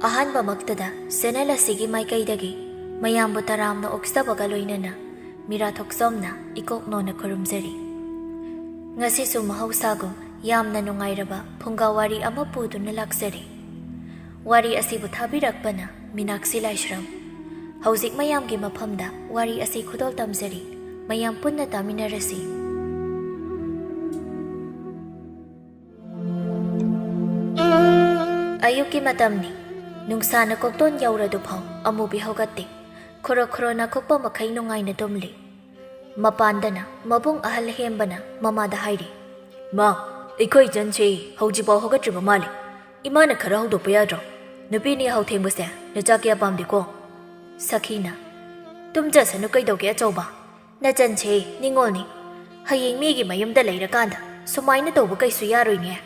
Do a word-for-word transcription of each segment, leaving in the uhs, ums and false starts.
ꯑꯍꯥꯟꯕꯃꯛꯇꯗ channel ꯑꯁꯤꯒꯤ ꯃꯥꯏꯀꯩꯗꯒꯤ ꯃꯌꯥꯝꯕꯨ ꯇꯔꯥꯝꯅ ꯑꯣꯛꯆꯕꯒ ꯂꯣꯏꯅꯅ ꯃꯤꯔꯥ ꯊꯣꯛꯆꯣꯝꯅ ꯏꯀꯣꯛ ꯅꯣꯟꯅ ꯈꯨꯔꯨꯝꯖꯔꯤ꯫ ꯉꯁꯤꯁꯨ ꯃꯍꯧꯁꯥꯒꯨꯝ ꯌꯥꯝꯅ ꯅꯨꯡꯉꯥꯏꯔꯕ ꯐꯨꯡꯒꯥ ꯋꯥꯔꯤ ꯑꯃ ꯄꯨꯗꯨꯅ ꯂꯥꯛꯆꯔꯤ꯫ ꯋꯥꯔꯤ ꯑꯁꯤꯕꯨ ꯊꯥꯕꯤꯔꯛꯄꯅ ꯃꯤꯅꯥꯛꯁꯤ ꯂꯥꯏꯁ꯭ꯔꯝ꯫ ꯍꯧꯖꯤꯛ ꯃꯌꯥꯝꯒꯤ ꯃꯐꯝꯗ ꯋꯥꯔꯤ ꯑꯁꯤ ꯈꯨꯗꯣꯜ ꯇꯝꯖꯔꯤ꯫ ꯃꯌꯥꯝ ꯄꯨꯟꯅ ꯇꯥꯃꯤꯟꯅꯔꯁꯤ꯫ ꯑꯌꯨꯛꯀꯤ ꯃꯇꯝꯅꯤ꯫ ꯅꯨꯡꯁꯥꯅ ꯀꯣꯛꯇꯣꯟ ꯌꯧꯔꯗꯨꯐꯥꯎ ꯑꯃꯨꯕꯤ ꯍꯧꯒꯠꯇꯦ꯫ ꯈꯣꯔꯣ ꯈꯣꯔꯣ ꯅꯥꯈꯣꯛꯄ ꯃꯈꯩ ꯅꯨꯡꯉꯥꯏꯅ ꯇꯨꯝꯂꯤ꯫ ꯃꯄꯥꯟꯗꯅ ꯃꯕꯨꯡ ꯑꯍꯜ ꯍꯦꯝꯕꯅ ꯃꯃꯥꯗ ꯍꯥꯏꯔꯤ, "ꯃꯥ, ꯑꯩꯈꯣꯏ ꯏꯆꯟꯁꯤ ꯍꯧꯖꯤꯛꯐꯥꯎ ꯍꯧꯒꯠꯇ꯭ꯔꯤꯕ ꯃꯥꯜꯂꯤ꯫ ꯏꯃꯥꯅ ꯈꯔ ꯍꯧꯗꯣꯛꯄ ꯌꯥꯗ꯭ꯔꯣ? ꯅꯨꯄꯤꯅ ꯌꯥꯍꯧ ꯊꯦꯡꯕꯁꯦ ꯅꯆꯥ ꯀꯌꯥ ꯄꯥꯝꯗꯦꯀꯣ?" ꯁꯈꯤꯅ, "ꯇꯨꯝꯖꯁꯅꯨ, ꯀꯩꯗꯧꯒꯦ ꯑꯆꯧꯕ? ꯅꯆꯟꯁꯦ ꯅꯤꯡꯉꯣꯜꯅꯤ꯫ ꯍꯌꯦꯡ ꯃꯤꯒꯤ ꯃꯌꯨꯝꯗ ꯂꯩꯔꯀꯥꯟꯗ ꯁꯨꯃꯥꯏꯅ ꯇꯧꯕ ꯀꯩꯁꯨ ꯌꯥꯔꯣꯏꯅꯦ꯫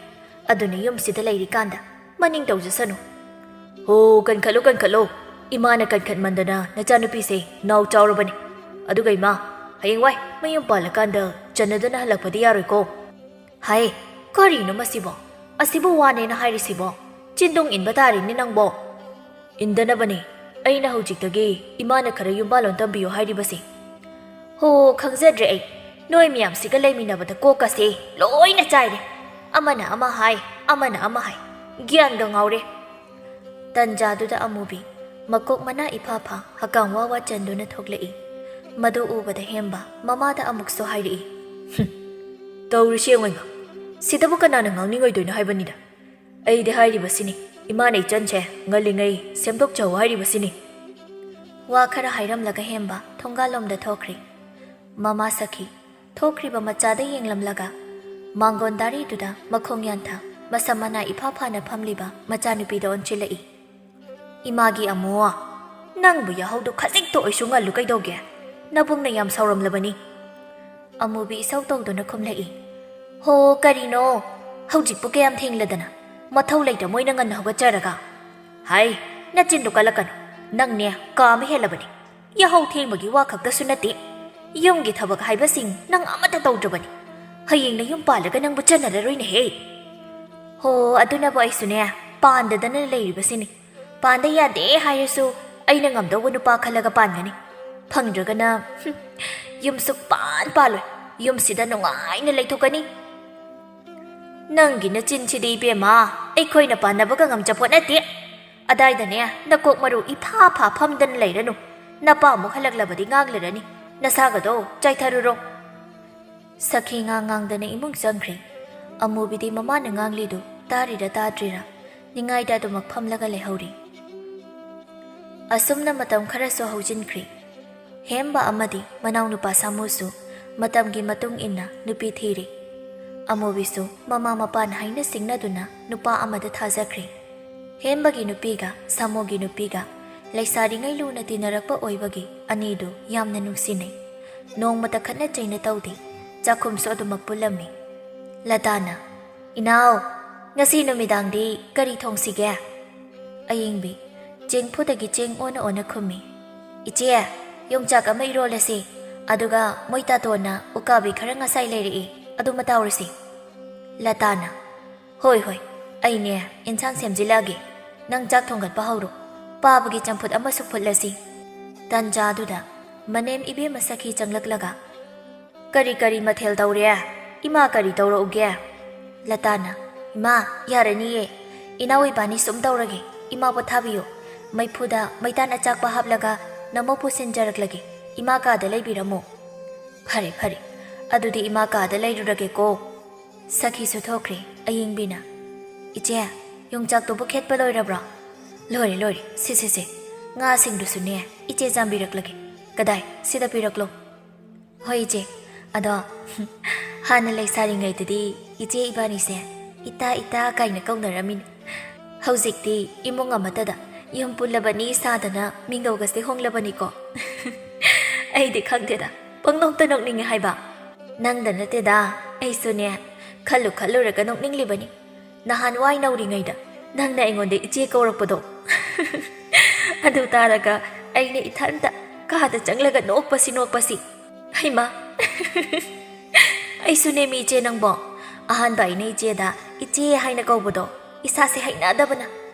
ꯑꯗꯨꯅ ꯌꯨꯝꯁꯤꯗ ꯂꯩꯔꯤꯀꯥꯟꯗ ꯃꯅꯤꯡ ꯇꯧꯖꯁꯅꯨ꯫" "ꯍꯣ, ꯀꯟꯈꯠꯂꯨ, ꯀꯟꯈꯠꯂꯨ꯫ ꯏꯃꯥꯅ ꯀꯟꯈꯠꯃꯟꯗꯅ ꯅꯆꯥꯅꯨꯄꯤꯁꯦ ꯅꯥꯎ ꯆꯥꯎꯔꯕꯅꯤ꯫ ꯑꯗꯨꯒ ꯏꯃꯥ, ꯍꯌꯦꯡꯋꯥꯏ ꯃꯌꯨꯝ ꯄꯥꯜꯂꯀꯥꯟꯗ ꯆꯟꯅꯗꯅ ꯍꯜꯂꯛꯄꯗꯤ ꯌꯥꯔꯣꯏꯀꯣ꯫" "ꯍꯥꯏ, ꯀꯔꯤꯅꯣ ꯃꯁꯤꯕꯣ? ꯑꯁꯤꯕꯨ ꯋꯥꯅꯦꯅ ꯍꯥꯏꯔꯤꯁꯤꯕꯣ? ꯆꯤꯟꯗꯨꯡ ꯏꯟꯕ ꯇꯥꯔꯦꯅꯦ ꯅꯪꯕꯣ꯫" "ꯏꯟꯗꯅꯕꯅꯦ ꯑꯩꯅ ꯍꯧꯖꯤꯛꯇꯒꯤ ꯏꯃꯥꯅ ꯈꯔ ꯌꯨꯝꯕꯥꯜꯂꯣꯟ ꯇꯝꯕꯤꯌꯨ ꯍꯥꯏꯔꯤꯕꯁꯦ꯫" "ꯍꯣ, ꯈꯪꯖꯗ꯭ꯔꯦ ꯑꯩ꯫ ꯅꯣꯏ ꯃꯌꯥꯝꯁꯤꯒ ꯂꯩꯃꯤꯟꯅꯕꯗ ꯀꯣꯛꯀꯁꯦ ꯂꯣꯏꯅ ꯆꯥꯏꯔꯦ꯫ ꯑꯃꯅ ꯑꯃ ꯍꯥꯏ, ꯑꯃꯅ ꯑꯃ ꯍꯥꯏ꯫ ꯒ꯭ꯌꯥꯟꯒ ꯉꯥꯎꯔꯦ꯫" ꯇꯟꯖꯥꯗꯨꯗ ꯑꯃꯨꯕꯤ ꯃꯀꯣꯛ ꯃꯅꯥ ꯏꯐꯥ ꯐꯥ, ꯍꯀꯥꯝ ꯋꯥ ꯋꯥ ꯆꯟꯗꯨꯅ ꯊꯣꯛꯂꯛꯏ꯫ ꯃꯗꯨ ꯎꯕꯗ ꯍꯦꯝꯕ ꯃꯃꯥꯗ ꯑꯃꯨꯛꯁꯨ ꯍꯥꯏꯔꯛꯏ, "ꯍꯨꯝ, ꯇꯧꯔꯤꯁꯤ ꯌꯦꯡꯉꯣ ꯏꯃꯥ꯫ ꯁꯤꯗꯕꯨ ꯀꯅꯥꯅ ꯉꯥꯡꯅꯤꯡꯉꯣꯏꯗꯣꯏꯅꯣ ꯍꯥꯏꯕꯅꯤꯗ꯫ ꯑꯩꯗꯤ ꯍꯥꯏꯔꯤꯕꯁꯤꯅꯤ, ꯏꯃꯥꯅ ꯏꯆꯟꯁꯦ ꯉꯜꯂꯤꯉꯩ ꯁꯦꯝꯗꯣꯛꯆꯍꯧ ꯍꯥꯏꯔꯤꯕꯁꯤꯅꯤ꯫" ꯋꯥ ꯈꯔ ꯍꯥꯏꯔꯝꯂꯒ ꯍꯦꯝꯕ ꯊꯣꯡꯒꯥꯜꯂꯣꯝꯗ ꯊꯣꯛꯈ꯭ꯔꯦ꯫ ꯃꯃꯥ ꯁꯈꯤ ꯊꯣꯛꯈ꯭ꯔꯤꯕ ꯃꯆꯥꯗ ꯌꯦꯡꯂꯝꯂꯒ ꯃꯥꯡꯒꯣꯟ ꯗꯥꯔꯤꯗꯨꯗ ꯃꯈꯣꯡ ꯌꯥꯟꯊ, ꯃꯁꯝ ꯃꯅꯥ ꯏꯐꯥ ꯐꯥꯅ ꯐꯝꯂꯤꯕ ꯃꯆꯥꯅꯨꯄꯤꯗ ꯑꯣꯟꯁꯤꯜꯂꯛꯏ꯫ "ꯏꯃꯥꯒꯤ ꯑꯃꯨ, ꯅꯪꯕꯨ ꯌꯥꯍꯧꯗꯨ ꯈꯖꯤꯛꯇ ꯑꯣꯏꯁꯨ ꯉꯜꯂꯨ ꯀꯩꯗꯧꯒꯦ? ꯅꯕꯨꯡꯅ ꯌꯥꯝ ꯁꯥꯎꯔꯝꯂꯕꯅꯤ꯫" ꯑꯃꯨꯕꯤ ꯏꯁꯧ ꯇꯧꯗꯨꯅ ꯈꯨꯝꯂꯛꯏ, "ꯍꯣ, ꯀꯔꯤꯅꯣ? ꯍꯧꯖꯤꯛꯄꯨ ꯀꯌꯥꯝ ꯊꯦꯡꯂꯗꯅ? ꯃꯊꯧ ꯂꯩꯇ ꯃꯣꯏꯅ ꯉꯟꯅ ꯍꯧꯒꯠꯆꯔꯒ?" "ꯍꯥꯏ, ꯅꯆꯤꯟꯗꯨ ꯀꯜꯂꯛꯀꯅꯨ꯫ ꯅꯪꯅꯦ ꯀꯥ ꯑꯃ ꯍꯦꯜꯂꯕꯅꯤ꯫ ꯌꯥꯍꯧ ꯊꯦꯡꯕꯒꯤ ꯋꯥ ꯈꯛꯇꯁꯨ ꯅꯠꯇꯦ꯫ ꯌꯨꯝꯒꯤ ꯊꯕꯛ ꯍꯥꯏꯕꯁꯤꯡ ꯅꯪ ꯑꯃꯠꯇ ꯇꯧꯗ꯭ꯔꯕꯅꯤ꯫ ꯍꯌꯦꯡ ꯅꯌꯨꯝ ꯄꯥꯜꯂꯒ ꯅꯪꯕꯨ ꯆꯟꯅꯔꯔꯣꯏꯅꯦꯍꯦ꯫" "ꯍꯣ, ꯑꯗꯨꯅꯕꯨ ꯑꯩꯁꯨꯅꯦ ꯄꯥꯟꯗꯗꯅ ꯂꯩꯔꯤꯕꯁꯤꯅꯤ꯫ ꯄꯥꯟꯗ ꯌꯥꯗꯦ ꯍꯥꯏꯔꯁꯨ ꯑꯩꯅ ꯉꯝꯗꯧꯕ ꯅꯨꯄꯥ ꯈꯜꯂꯒ ꯄꯥꯟꯒꯅꯤ꯫ ꯐꯪꯗ꯭ꯔꯒꯅ, ꯍꯨꯝ, ꯌꯨꯝ ꯁꯨꯛꯄꯥꯟ ꯄꯥꯜꯂꯣꯏ꯫ ꯌꯨꯝꯁꯤꯗ ꯅꯨꯡꯉꯥꯏꯅ ꯂꯩꯊꯣꯛꯀꯅꯤ꯫ ꯅꯪꯒꯤ ꯅꯆꯤꯟꯁꯤꯗꯤ ꯏꯕꯦꯝꯃ, ꯑꯩꯈꯣꯏꯅ ꯄꯥꯟꯅꯕꯒ ꯉꯝꯖꯄꯣꯠ ꯅꯠꯇꯦ꯫ ꯑꯗꯥꯏꯗꯅꯦ, ꯅꯀꯣꯛ ꯃꯔꯨ ꯏꯐꯥ ꯐꯥ ꯐꯝꯗꯅ ꯂꯩꯔꯅꯨ꯫ ꯅꯄꯥ ꯑꯃꯨꯛ ꯍꯜꯂꯛꯂꯕꯗꯤ ꯉꯥꯡꯂꯔꯅꯤ꯫ ꯅꯁꯥꯒꯗꯣ ꯆꯥꯏꯊꯔꯨꯔꯣ꯫ ꯁꯈꯤ ꯉꯥꯡ ꯉꯥꯡꯗꯅ ꯏꯃꯨꯡ ꯆꯪꯈ꯭ꯔꯦ꯫ ꯑꯃꯨꯕꯤꯗꯤ ꯃꯃꯥꯅ ꯉꯥꯡꯂꯤꯗꯨ ꯇꯥꯔꯤꯔ ꯇꯥꯗ꯭ꯔꯤꯔ ꯅꯤꯡꯉꯥꯏꯗ ꯑꯗꯨꯃꯛ ꯐꯝꯂꯒ ꯂꯩꯍꯧꯔꯤ꯫ ꯑꯁꯨꯝꯅ ꯃꯇꯝ ꯈꯔꯁꯨ ꯍꯧꯖꯤꯟꯈ꯭ꯔꯦ꯫ ꯍꯦꯝꯕ ꯑꯃꯗꯤ ꯃꯅꯥꯎꯅꯨꯄꯥ ꯁꯥꯃꯨꯁꯨ ꯃꯇꯝꯒꯤ ꯃꯇꯨꯡ ꯏꯟꯅ ꯅꯨꯄꯤ ꯊꯤꯔꯦ꯫ ꯑꯃꯨꯕꯤꯁꯨ ꯃꯃꯥ ꯃꯄꯥꯅ ꯍꯥꯏꯅ ꯁꯤꯡꯅꯗꯨꯅ ꯅꯨꯄꯥ ꯑꯃꯗ ꯊꯥꯖꯈ꯭ꯔꯦ꯫ ꯍꯦꯝꯕꯒꯤ ꯅꯨꯄꯤꯒ ꯁꯥꯃꯨꯒꯤ ꯅꯨꯄꯤꯒ ꯂꯩꯁꯥꯔꯤꯉꯩ ꯂꯨꯅ ꯇꯤꯟꯅꯔꯛꯄ ꯑꯣꯏꯕꯒꯤ ꯑꯅꯤꯗꯨ ꯌꯥꯝꯅ ꯅꯨꯡꯁꯤꯅꯩ꯫ ꯅꯣꯡꯃꯇ ꯈꯠꯅ ꯆꯩꯅ ꯇꯧꯗꯦ꯫ ꯆꯥꯛꯈꯨꯝꯁꯨ ꯑꯗꯨꯃꯛ ꯄꯨꯜꯂꯝꯃꯤ꯫ ꯂꯇꯥꯅ, "ꯏꯅꯥꯎ, ꯉꯁꯤ ꯅꯨꯃꯤꯗꯥꯡꯗꯤ ꯀꯔꯤ ꯊꯣꯡꯁꯤꯒꯦ?" ꯑꯌꯤꯡꯕꯤ ꯆꯦꯡꯐꯨꯗꯒꯤ ꯆꯦꯡ ꯑꯣꯟꯅ ꯑꯣꯟꯅ ꯈꯨꯝꯃꯤ꯫ "ꯏꯆꯦ, ꯌꯣꯡꯆꯥꯛ ꯑꯃ ꯏꯔꯣꯜꯂꯁꯤ, ꯑꯗꯨꯒ ꯃꯣꯏ ꯇꯥꯇꯣꯟꯅ ꯎꯀꯥꯕꯤ ꯈꯔ ꯉꯁꯥꯏ ꯂꯩꯔꯛꯏ, ꯑꯗꯨꯃ ꯇꯥꯎꯔꯁꯤ꯫" ꯂꯇꯥꯅ, "ꯍꯣꯏ, ꯍꯣꯏ, ꯑꯩꯅꯦ ꯏꯟꯁꯥꯡ ꯁꯦꯝꯖꯤꯜꯂꯛꯑꯒꯦ꯫ ꯅꯪ ꯆꯥꯛ ꯊꯣꯡꯒꯠꯄ ꯍꯧꯔꯣ꯫ ꯄꯥꯕꯒꯤ ꯆꯝꯐꯨꯠ ꯑꯃꯁꯨ ꯐꯨꯠꯂꯁꯤ꯫" ꯇꯟꯖꯥꯗꯨꯗ ꯃꯅꯦꯝ ꯏꯕꯦꯝꯃ ꯁꯈꯤ ꯆꯪꯂꯛꯂꯒ, "ꯀꯔꯤ ꯀꯔꯤ ꯃꯊꯦꯜ ꯇꯧꯔꯦ? ꯏꯃꯥ ꯀꯔꯤ ꯇꯧꯔꯛꯎꯒꯦ?" ꯂꯇꯥꯅ, "ꯏꯃꯥ, ꯌꯥꯔꯅꯤꯌꯦ꯫ ꯏꯅꯥꯎ ꯏꯕꯥꯅꯤ ꯁꯨꯝ ꯇꯧꯔꯒꯦ꯫ ꯏꯃꯥ ꯄꯣꯊꯥꯕꯤꯌꯨ꯫ ꯃꯩꯐꯨꯗ ꯃꯩꯇꯥꯟ ꯑꯆꯥꯛꯄ ꯍꯥꯞꯂꯒ ꯅꯃꯧ ꯄꯨꯁꯤꯟꯖꯔꯛꯂꯒꯦ꯫ ꯏꯃꯥ ꯀꯥꯗ ꯂꯩꯕꯤꯔꯝꯃꯨ꯫" "ꯐꯔꯦ, ꯐꯔꯦ꯫ ꯑꯗꯨꯗꯤ ꯏꯃꯥ ꯀꯥꯗ ꯂꯩꯔꯨꯔꯒꯦꯀꯣ꯫" ꯁꯈꯤꯁꯨ ꯊꯣꯛꯈ꯭ꯔꯦ꯫ ꯑꯌꯤꯡꯕꯤꯅ, "ꯏꯆꯦ, ꯌꯣꯡꯆꯥꯛꯇꯨꯕꯨ ꯈꯦꯠꯄ ꯂꯣꯏꯔꯕ꯭ꯔꯣ?" "ꯂꯣꯏꯔꯦ, ꯂꯣꯏꯔꯦ꯫ ꯁꯦ, ꯁꯦ, ꯁꯦ꯫ ꯉꯥꯁꯤꯡꯗꯨꯁꯨꯅꯦ, ꯏꯆꯦ ꯆꯥꯝꯕꯤꯔꯛꯂꯒꯦ꯫ ꯀꯗꯥꯏ, ꯁꯤꯗ ꯄꯤꯔꯛꯂꯣ꯫" "ꯍꯣꯏ, ꯏꯆꯦ꯫ ꯑꯗꯣ, ꯍꯥꯟꯅ ꯂꯩꯁꯥꯔꯤꯉꯩꯗꯗꯤ ꯏꯆꯦ ꯏꯕꯥꯅꯤꯁꯦ ꯏꯇꯥ, ꯏꯇꯥ ꯀꯥꯏꯅ ꯀꯧꯅꯔꯝꯃꯤꯅꯤ꯫ ꯍꯧꯖꯤꯛꯇꯤ ꯏꯃꯨꯡ ꯑꯃꯠꯇꯗ ꯌꯨꯝ ꯄꯨꯜꯂꯕꯅꯤ ꯁꯥꯗꯅ ꯃꯤꯡꯒꯧꯒꯁꯦ ꯍꯣꯡꯂꯕꯅꯤꯀꯣ꯫" "ꯑꯩꯗꯤ ꯈꯪꯗꯦꯗ, ꯄꯪꯅꯣꯛꯇ ꯅꯣꯛꯅꯤꯡꯉꯦ ꯍꯥꯏꯕ꯫" "ꯅꯪꯗ ꯅꯠꯇꯦꯗ, ꯑꯩꯁꯨꯅꯦ, ꯈꯜꯂꯨ ꯈꯜꯂꯨꯔꯒ ꯅꯣꯛꯅꯤꯡꯂꯤꯕꯅꯤ꯫ ꯅꯍꯥꯟꯋꯥꯏ ꯅꯧꯔꯤꯉꯩꯗ ꯅꯪꯅ ꯑꯩꯉꯣꯟꯗ ꯏꯆꯦ ꯀꯧꯔꯛꯄꯗꯣ꯫" ꯑꯗꯨ ꯇꯥꯔꯒ ꯑꯩꯅ ꯏꯊꯟꯇ ꯀꯥꯗ ꯆꯪꯂꯒ ꯅꯣꯛꯄꯁꯤ, ꯅꯣꯛꯄꯁꯤ꯫ "ꯍꯩꯃꯥ, ꯑꯩꯁꯨ ꯅꯦꯃꯤ ꯏꯆꯦ ꯅꯪꯕꯣ꯫ ꯑꯍꯥꯟꯕ ꯑꯩꯅ ꯏꯆꯦꯗ ꯏꯆꯦ ꯍꯥꯏꯅ ꯀꯧꯕꯗꯣ ꯏꯁꯥꯁꯦ ꯍꯩꯅꯗꯕꯅ꯫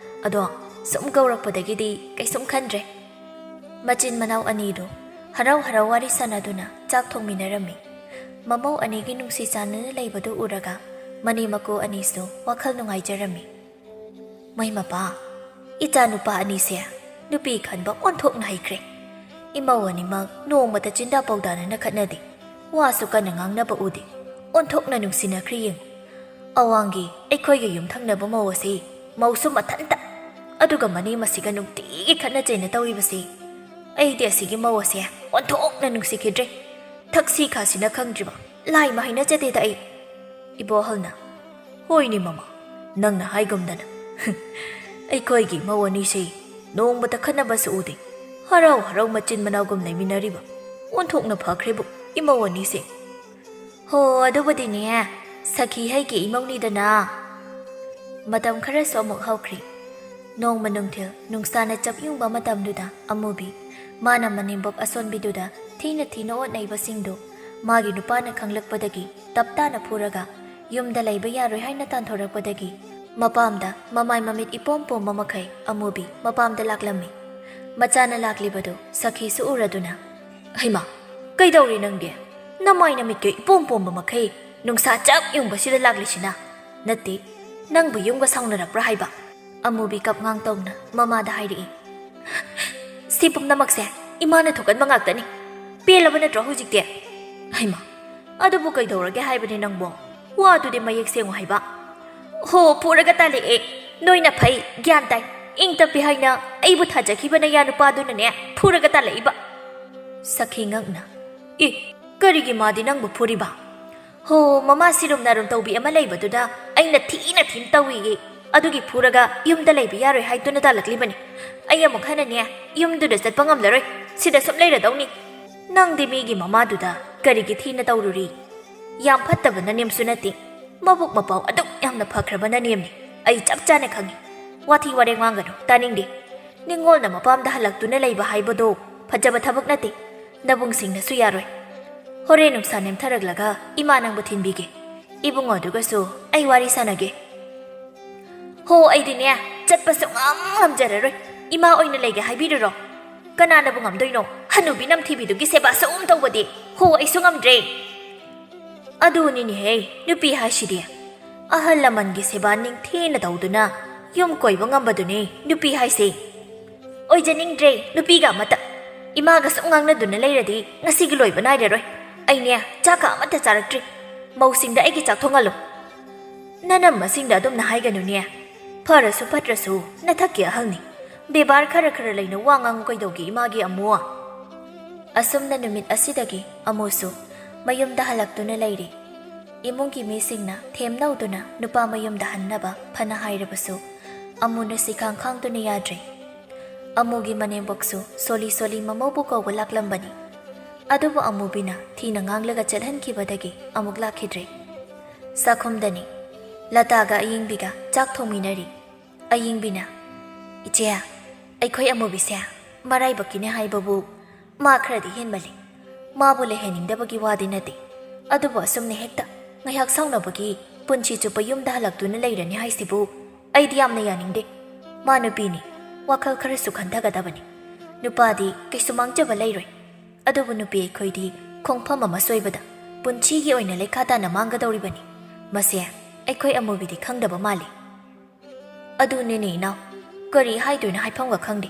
ꯑꯗꯣ ꯁꯨꯝ ꯀꯧꯔꯛꯄꯗꯒꯤꯗꯤ ꯀꯩꯁꯨꯝ ꯈꯟꯗ꯭ꯔꯦ꯫ ꯃꯆꯤꯟ ꯃꯅꯥꯎ ꯑꯅꯤꯗꯨ ꯍꯔꯥꯎ ꯍꯔꯥꯎ ꯋꯥꯔꯤ ꯁꯥꯟꯅꯗꯨꯅ ꯆꯥꯛ ꯊꯣꯡꯃꯤꯟꯅꯔꯝꯃꯤ꯫ ꯃꯃꯧ ꯑꯅꯤꯒꯤ ꯅꯨꯡꯁꯤ ꯆꯥꯟꯅꯅ ꯂꯩꯕꯗꯨ ꯎꯔꯒ ꯃꯅꯦꯝ ꯃꯀꯨ ꯑꯅꯤꯁꯨ ꯋꯥꯈꯜ ꯅꯨꯡꯉꯥꯏꯖꯔꯝꯃꯤ꯫ "ꯃꯩ ꯃꯄꯥ, ꯏꯆꯥ ꯅꯨꯄꯥ ꯑꯅꯤꯁꯦ ꯅꯨꯄꯤ ꯈꯟꯕ ꯑꯣꯟꯊꯣꯛꯅ ꯍꯩꯈ꯭ꯔꯦ꯫ ꯏꯃꯧ ꯑꯅꯤꯃꯛ ꯅꯣꯡꯃꯇ ꯆꯤꯟꯗꯥ ꯄꯥꯎꯗꯥꯅꯅ ꯈꯠꯅꯗꯦ, ꯋꯥꯁꯨ ꯀꯟꯅ ꯉꯥꯡꯅꯕ ꯎꯗꯦ꯫ ꯑꯣꯟꯊꯣꯛꯅ ꯅꯨꯡꯁꯤꯅꯈ꯭ꯔꯦ ꯌꯦꯡꯉꯨ꯫ ꯑꯋꯥꯡꯒꯤ ꯑꯩꯈꯣꯏꯒꯤ ꯌꯨꯝꯊꯪꯅꯕ ꯃꯧ ꯑꯁꯤ ꯃꯧꯁꯨ ꯃꯊꯟꯇ, ꯑꯗꯨꯒ ꯃꯅꯦꯝ ꯑꯁꯤꯒ ꯅꯨꯡꯇꯤꯒꯤ ꯈꯠꯅ ꯆꯩꯅ ꯇꯧꯔꯤꯕꯁꯤ꯫ ꯑꯩꯗꯤ ꯑꯁꯤꯒꯤ ꯃꯧ ꯑꯁꯦ ꯑꯣꯟꯊꯣꯛꯅ ꯅꯨꯡꯁꯤꯈꯤꯗ꯭ꯔꯦ꯫ ꯊꯛꯁꯤ ꯈꯥꯁꯤꯅ ꯈꯪꯗ꯭ꯔꯤꯕ ꯂꯥꯏ ꯃꯍꯩꯅꯖꯗꯦꯗ ꯑꯩ꯫ ꯏꯕꯣꯍꯜꯅ, "ꯍꯣꯏꯅꯦ ꯃꯃꯥ, ꯅꯪꯅ ꯍꯥꯏꯒꯨꯝꯗꯅ꯫ ꯑꯩꯈꯣꯏꯒꯤ ꯃꯧ ꯑꯅꯤꯁꯤ ꯅꯣꯡꯃꯇ ꯈꯠꯅꯕꯁꯨ ꯎꯗꯦ꯫ ꯍꯔꯥꯎ ꯍꯔꯥꯎ ꯃꯆꯤꯟ ꯃꯅꯥꯎꯒꯨꯝ ꯂꯩꯃꯤꯟꯅꯔꯤꯕ꯫ ꯑꯣꯟꯊꯣꯛꯅ ꯐꯈ꯭ꯔꯦꯕꯨ ꯏꯃꯧ ꯑꯅꯤꯁꯦ꯫" "ꯍꯣ, ꯑꯗꯨꯕꯨꯗꯤꯅꯦ, ꯁꯈꯤ ꯍꯩꯒꯤ ꯏꯃꯧꯅꯤꯗꯅ꯫" ꯃꯇꯝ ꯈꯔꯁꯨ ꯑꯃꯨꯛ ꯍꯧꯈ꯭ꯔꯦ꯫ ꯅꯣꯡꯃ ꯅꯨꯡꯊꯤꯜ ꯅꯨꯡꯁꯥꯅ ꯆꯞ ꯌꯨꯡꯕ ꯃꯇꯝꯗꯨꯗ ꯑꯃꯨꯕꯤ, ꯃꯥꯅ ꯃꯅꯦꯝꯕꯣꯛ ꯑꯁꯣꯟꯕꯤꯗꯨꯗ ꯊꯤꯅ ꯊꯤꯅ ꯑꯣꯠꯅꯩꯕꯁꯤꯡꯗꯨ ꯃꯥꯒꯤ ꯅꯨꯄꯥꯅ ꯈꯪꯂꯛꯄꯗꯒꯤ ꯇꯞ ꯇꯥꯅ ꯐꯨꯔꯒ ꯌꯨꯝꯗ ꯂꯩꯕ ꯌꯥꯔꯣꯏ ꯍꯥꯏꯅ ꯇꯥꯟꯊꯣꯔꯛꯄꯗꯒꯤ ꯃꯄꯥꯝꯗ ꯃꯃꯥꯏ ꯃꯃꯤꯠ ꯏꯄꯣꯝ ꯄꯣꯝꯕ ꯃꯈꯩ ꯑꯃꯨꯕꯤ ꯃꯄꯥꯝꯗ ꯂꯥꯛꯂꯝꯃꯤ꯫ ꯃꯆꯥꯅ ꯂꯥꯛꯂꯤꯕꯗꯨ ꯁꯈꯤꯁꯨ ꯎꯔꯗꯨꯅ, "ꯍꯩꯃꯥ, ꯀꯩꯗꯧꯔꯦ ꯅꯪꯗꯤ? ꯅꯃꯥꯏ ꯅꯃꯤꯠꯀ ꯏꯄꯣꯝ ꯄꯣꯝꯕ ꯃꯈꯩ ꯅꯨꯡꯁꯥ ꯆꯞ ꯌꯨꯡꯕꯁꯤꯗ ꯂꯥꯛꯂꯤꯁꯤꯅ? ꯅꯠꯇꯦ, ꯅꯪꯕꯨ ꯌꯨꯝꯒ ꯁꯥꯎꯅꯔꯛꯄ꯭ꯔꯥ ꯍꯥꯏꯕ?" ꯑꯃꯨꯕꯤ ꯀꯞ ꯉꯥꯡ ꯇꯧꯅ ꯃꯃꯥꯗ ꯍꯥꯏꯔꯛꯏ꯫ "ꯁꯤ ꯄꯨꯝꯅꯃꯛꯁꯦ ꯏꯃꯥꯅ ꯊꯣꯛꯍꯟꯕ ꯉꯥꯛꯇꯅꯤ꯫ ꯄꯦꯜꯂꯕ ꯅꯠꯇ꯭ꯔꯣ ꯍꯧꯖꯤꯛꯇꯤ?" "ꯍꯩꯃꯥ, ꯑꯗꯨꯕꯨ ꯀꯩꯗꯧꯔꯒꯦ ꯍꯥꯏꯕꯅꯤ ꯅꯪꯕꯣ? ꯋꯥꯗꯨꯗꯤ ꯃꯌꯦꯛ ꯁꯦꯡꯉꯨ ꯍꯥꯏꯕ꯫" "ꯍꯣ, ꯐꯨꯔꯒ ꯇꯥꯜꯂꯛꯑꯦ꯫ ꯅꯣꯏꯅ ꯐꯩ, ꯒ꯭ꯌꯥꯟ ꯇꯥꯏ, ꯏꯪ ꯇꯞꯄꯤ ꯍꯥꯏꯅ ꯑꯩꯕꯨ ꯊꯥꯖꯈꯤꯕ ꯅꯌꯥ ꯅꯨꯄꯥꯗꯨꯅꯅꯦ ꯐꯨꯔꯒ ꯇꯥꯜꯂꯛꯏꯕ꯫" ꯁꯈꯤ ꯉꯛꯅ, "ꯑꯦ, ꯀꯔꯤꯒꯤ ꯃꯥꯗꯤ ꯅꯪꯕꯨ ꯐꯨꯔꯤꯕ?" "ꯍꯣ, ꯃꯃꯥ ꯁꯤꯔꯨꯝ ꯅꯥꯔꯨꯝ ꯇꯧꯕꯤ ꯑꯃ ꯂꯩꯕꯗꯨꯗ ꯑꯩꯅ ꯊꯤꯅ ꯊꯤꯅ ꯇꯧꯏꯌꯦ꯫ ꯑꯗꯨꯒꯤ ꯐꯨꯔꯒ ꯌꯨꯝꯗ ꯂꯩꯕ ꯌꯥꯔꯣꯏ ꯍꯥꯏꯗꯨꯅ ꯇꯥꯜꯂꯛꯂꯤꯕꯅꯤ꯫ ꯑꯩ ꯑꯃꯨꯛ ꯍꯟꯅꯅꯦ ꯌꯨꯝꯗꯨꯗ ꯆꯠꯄ ꯉꯝꯂꯔꯣꯏ, ꯁꯤꯗ ꯁꯨꯝ ꯂꯩꯔꯗꯧꯅꯤ꯫ ꯅꯪꯗꯤ ꯃꯤꯒꯤ ꯃꯃꯥꯗꯨꯗ ꯀꯔꯤꯒꯤ ꯊꯤꯅ ꯇꯧꯔꯨꯔꯤ? ꯌꯥꯝ ꯐꯠꯇꯕ ꯅꯅꯦꯝꯁꯨ ꯅꯠꯇꯦ, ꯃꯕꯨꯛ ꯃꯄꯥꯎ ꯑꯗꯨꯛ ꯌꯥꯝꯅ ꯐꯈ꯭ꯔꯕ ꯅꯅꯦꯝꯅꯤ꯫ ꯑꯩ ꯆꯞ ꯆꯥꯅ ꯈꯪꯏ꯫ ꯋꯥꯊꯤ ꯋꯥꯔꯦꯡ ꯉꯥꯡꯒꯅꯨ, ꯇꯥꯅꯤꯡꯗꯦ꯫ ꯅꯤꯡꯉꯣꯜꯅ ꯃꯄꯥꯝꯗ ꯍꯜꯂꯛꯇꯨꯅ ꯂꯩꯕ ꯍꯥꯏꯕꯗꯣ ꯐꯖꯕ ꯊꯕꯛ ꯅꯠꯇꯦ꯫ ꯅꯕꯨꯡꯁꯤꯡꯅꯁꯨ ꯌꯥꯔꯣꯏ꯫ ꯍꯣꯔꯦꯟ ꯅꯨꯡꯁꯥ ꯅꯦꯝꯊꯔꯛꯂꯒ ꯏꯃꯥ ꯅꯪꯕꯨ ꯊꯤꯟꯕꯤꯒꯦ꯫ ꯏꯕꯨꯡꯉꯣꯗꯨꯒꯁꯨ ꯑꯩ ꯋꯥꯔꯤ ꯁꯥꯟꯅꯒꯦ꯫" "ꯍꯣ, ꯑꯩꯗꯤꯅꯦ ꯆꯠꯄ ꯁꯨꯡꯉꯝ ꯉꯝꯖꯔꯔꯣꯏ꯫ ꯏꯃꯥ ꯑꯣꯏꯅ ꯂꯩꯒꯦ ꯍꯥꯏꯕꯤꯔꯨꯔꯣ? ꯀꯅꯥꯅꯕꯨ ꯉꯝꯗꯣꯏꯅꯣ? ꯍꯅꯨꯕꯤ ꯅꯝꯊꯤꯕꯤꯗꯨꯒꯤ ꯁꯦꯕꯥ ꯁꯨꯝ ꯇꯧꯕꯗꯤ꯫ ꯍꯣ, ꯑꯩꯁꯨ ꯉꯝꯗ꯭ꯔꯦ꯫ ꯑꯗꯨꯅꯤꯅꯦꯍꯦ, ꯅꯨꯄꯤ ꯍꯥꯏꯁꯤꯗꯤ꯫ ꯑꯍꯜ ꯂꯃꯟꯒꯤ ꯁꯦꯕꯥ ꯅꯤꯡꯊꯤꯅ ꯇꯧꯗꯨꯅ ꯌꯨꯝ ꯀꯣꯏꯕ ꯉꯝꯕꯗꯨꯅꯦ ꯅꯨꯄꯤ ꯍꯥꯏꯁꯦ꯫ ꯑꯣꯏꯖꯅꯤꯡꯗ꯭ꯔꯦ ꯅꯨꯄꯤꯒ ꯑꯃꯠꯇ꯫ ꯏꯃꯥꯒ ꯁꯨꯝ ꯉꯥꯡꯅꯗꯨꯅ ꯂꯩꯔꯗꯤ ꯉꯁꯤꯒꯤ ꯂꯣꯏꯕ ꯅꯥꯏꯔꯔꯣꯏ꯫ ꯑꯩꯅꯦ, ꯆꯥꯛꯀ ꯑꯃꯠꯇ ꯆꯥꯔꯛꯇ꯭ꯔꯤ꯫ ꯃꯧꯁꯤꯡꯗ ꯑꯩꯒꯤ ꯆꯥꯛ ꯊꯣꯡꯍꯜꯂꯨ꯫ ꯅꯅꯝꯃꯁꯤꯡꯗ ꯑꯗꯨꯝꯅ ꯍꯥꯏꯒꯅꯨꯅꯦ꯫ ꯐꯔꯁꯨ ꯐꯠꯇ꯭ꯔꯁꯨ ꯅꯊꯛꯀꯤ ꯑꯍꯜꯅꯤ꯫ ꯕꯦꯕꯥꯔ ꯈꯔ ꯈꯔ ꯂꯩꯅ ꯋꯥ ꯉꯥꯡꯉꯨ ꯀꯩꯗꯧꯒꯦ ꯏꯃꯥꯒꯤ ꯑꯃꯨ? ꯑꯁꯨꯝꯅ ꯅꯨꯃꯤꯠ ꯑꯁꯤꯗꯒꯤ ꯑꯃꯨꯁꯨ ꯃꯌꯨꯝꯗ ꯍꯜꯂꯛꯇꯨꯅ ꯂꯩꯔꯤ꯫ ꯏꯃꯨꯡꯒꯤ ꯃꯤꯁꯤꯡꯅ ꯊꯦꯝꯅꯧꯗꯨꯅ ꯅꯨꯄꯥ ꯃꯌꯨꯝꯗ ꯍꯟꯅꯕ ꯐꯅ ꯍꯥꯏꯔꯕꯁꯨ ꯑꯃꯨꯅ ꯁꯤꯈꯥꯡ ꯈꯥꯡꯗꯨꯅ ꯌꯥꯗ꯭ꯔꯦ꯫ ꯑꯃꯨꯒꯤ ꯃꯅꯦꯝꯕꯣꯛꯁꯨ ꯁꯣꯜꯂꯤ ꯁꯣꯜꯂꯤ ꯃꯃꯧꯕꯨ ꯀꯧꯕ ꯂꯥꯛꯂꯝꯕꯅꯤ꯫ ꯑꯗꯨꯕꯨ ꯑꯃꯨꯕꯤꯅ ꯊꯤꯅ ꯉꯥꯡꯂꯒ ꯆꯠꯍꯟꯈꯤꯕꯗꯒꯤ ꯑꯃꯨꯛ ꯂꯥꯛꯈꯤꯗ꯭ꯔꯦ꯫ ꯆꯥꯛꯈꯨꯝꯗꯅꯤ꯫ ꯂꯇꯥꯒ ꯑꯌꯤꯡꯕꯤꯒ ꯆꯥꯛ ꯊꯣꯡꯃꯤꯟꯅꯔꯤ꯫ ꯑꯌꯤꯡꯕꯤꯅ, "ꯏꯆꯦ, ꯑꯩꯈꯣꯏ ꯑꯃꯨꯕꯤꯁꯦ ꯃꯔꯥꯏꯕꯛꯀꯤꯅꯦ ꯍꯥꯏꯕꯕꯨ ꯃꯥ ꯈꯔꯗꯤ ꯍꯦꯟꯃꯜꯂꯤ꯫ ꯃꯥꯕꯨ ꯂꯩꯍꯟꯅꯤꯡꯗꯕꯒꯤ ꯋꯥꯗꯤ ꯅꯠꯇꯦ, ꯑꯗꯨꯕꯨ ꯑꯁꯨꯝꯅ ꯍꯦꯛꯇ ꯉꯥꯏꯍꯥꯛ ꯁꯥꯎꯅꯕꯒꯤ ꯄꯨꯟꯁꯤ ꯆꯨꯞꯄ ꯌꯨꯝꯗ ꯍꯜꯂꯛꯇꯨꯅ ꯂꯩꯔꯅꯤ ꯍꯥꯏꯁꯤꯕꯨ ꯑꯩꯗꯤ ꯌꯥꯝꯅ ꯌꯥꯅꯤꯡꯗꯦ꯫ ꯃꯥ ꯅꯨꯄꯤꯅꯤ, ꯋꯥꯈꯜ ꯈꯔꯁꯨ ꯈꯟꯊꯒꯗꯕꯅꯤ꯫ ꯅꯨꯄꯥꯗꯤ ꯀꯩꯁꯨ ꯃꯥꯡꯖꯕ ꯂꯩꯔꯣꯏ꯫ ꯑꯗꯨꯕꯨ ꯅꯨꯄꯤ ꯑꯩꯈꯣꯏꯗꯤ ꯈꯣꯡꯐꯝ ꯑꯃ ꯁꯣꯏꯕꯗ ꯄꯨꯟꯁꯤꯒꯤ ꯑꯣꯏꯅ ꯂꯩꯈꯥ ꯇꯥꯅ ꯃꯥꯡꯒꯗꯧꯔꯤꯕꯅꯤ꯫ ꯃꯁꯦ ꯑꯩꯈꯣꯏ ꯑꯃꯨꯕꯤꯗꯤ ꯈꯪꯗꯕ ꯃꯥꯜꯂꯤ꯫" "ꯑꯗꯨꯅꯤꯅꯦ ꯏꯅꯥꯎ, ꯀꯔꯤ ꯍꯥꯏꯗꯣꯏꯅꯣ ꯍꯥꯏꯐꯝꯒ ꯈꯪꯗꯦ꯫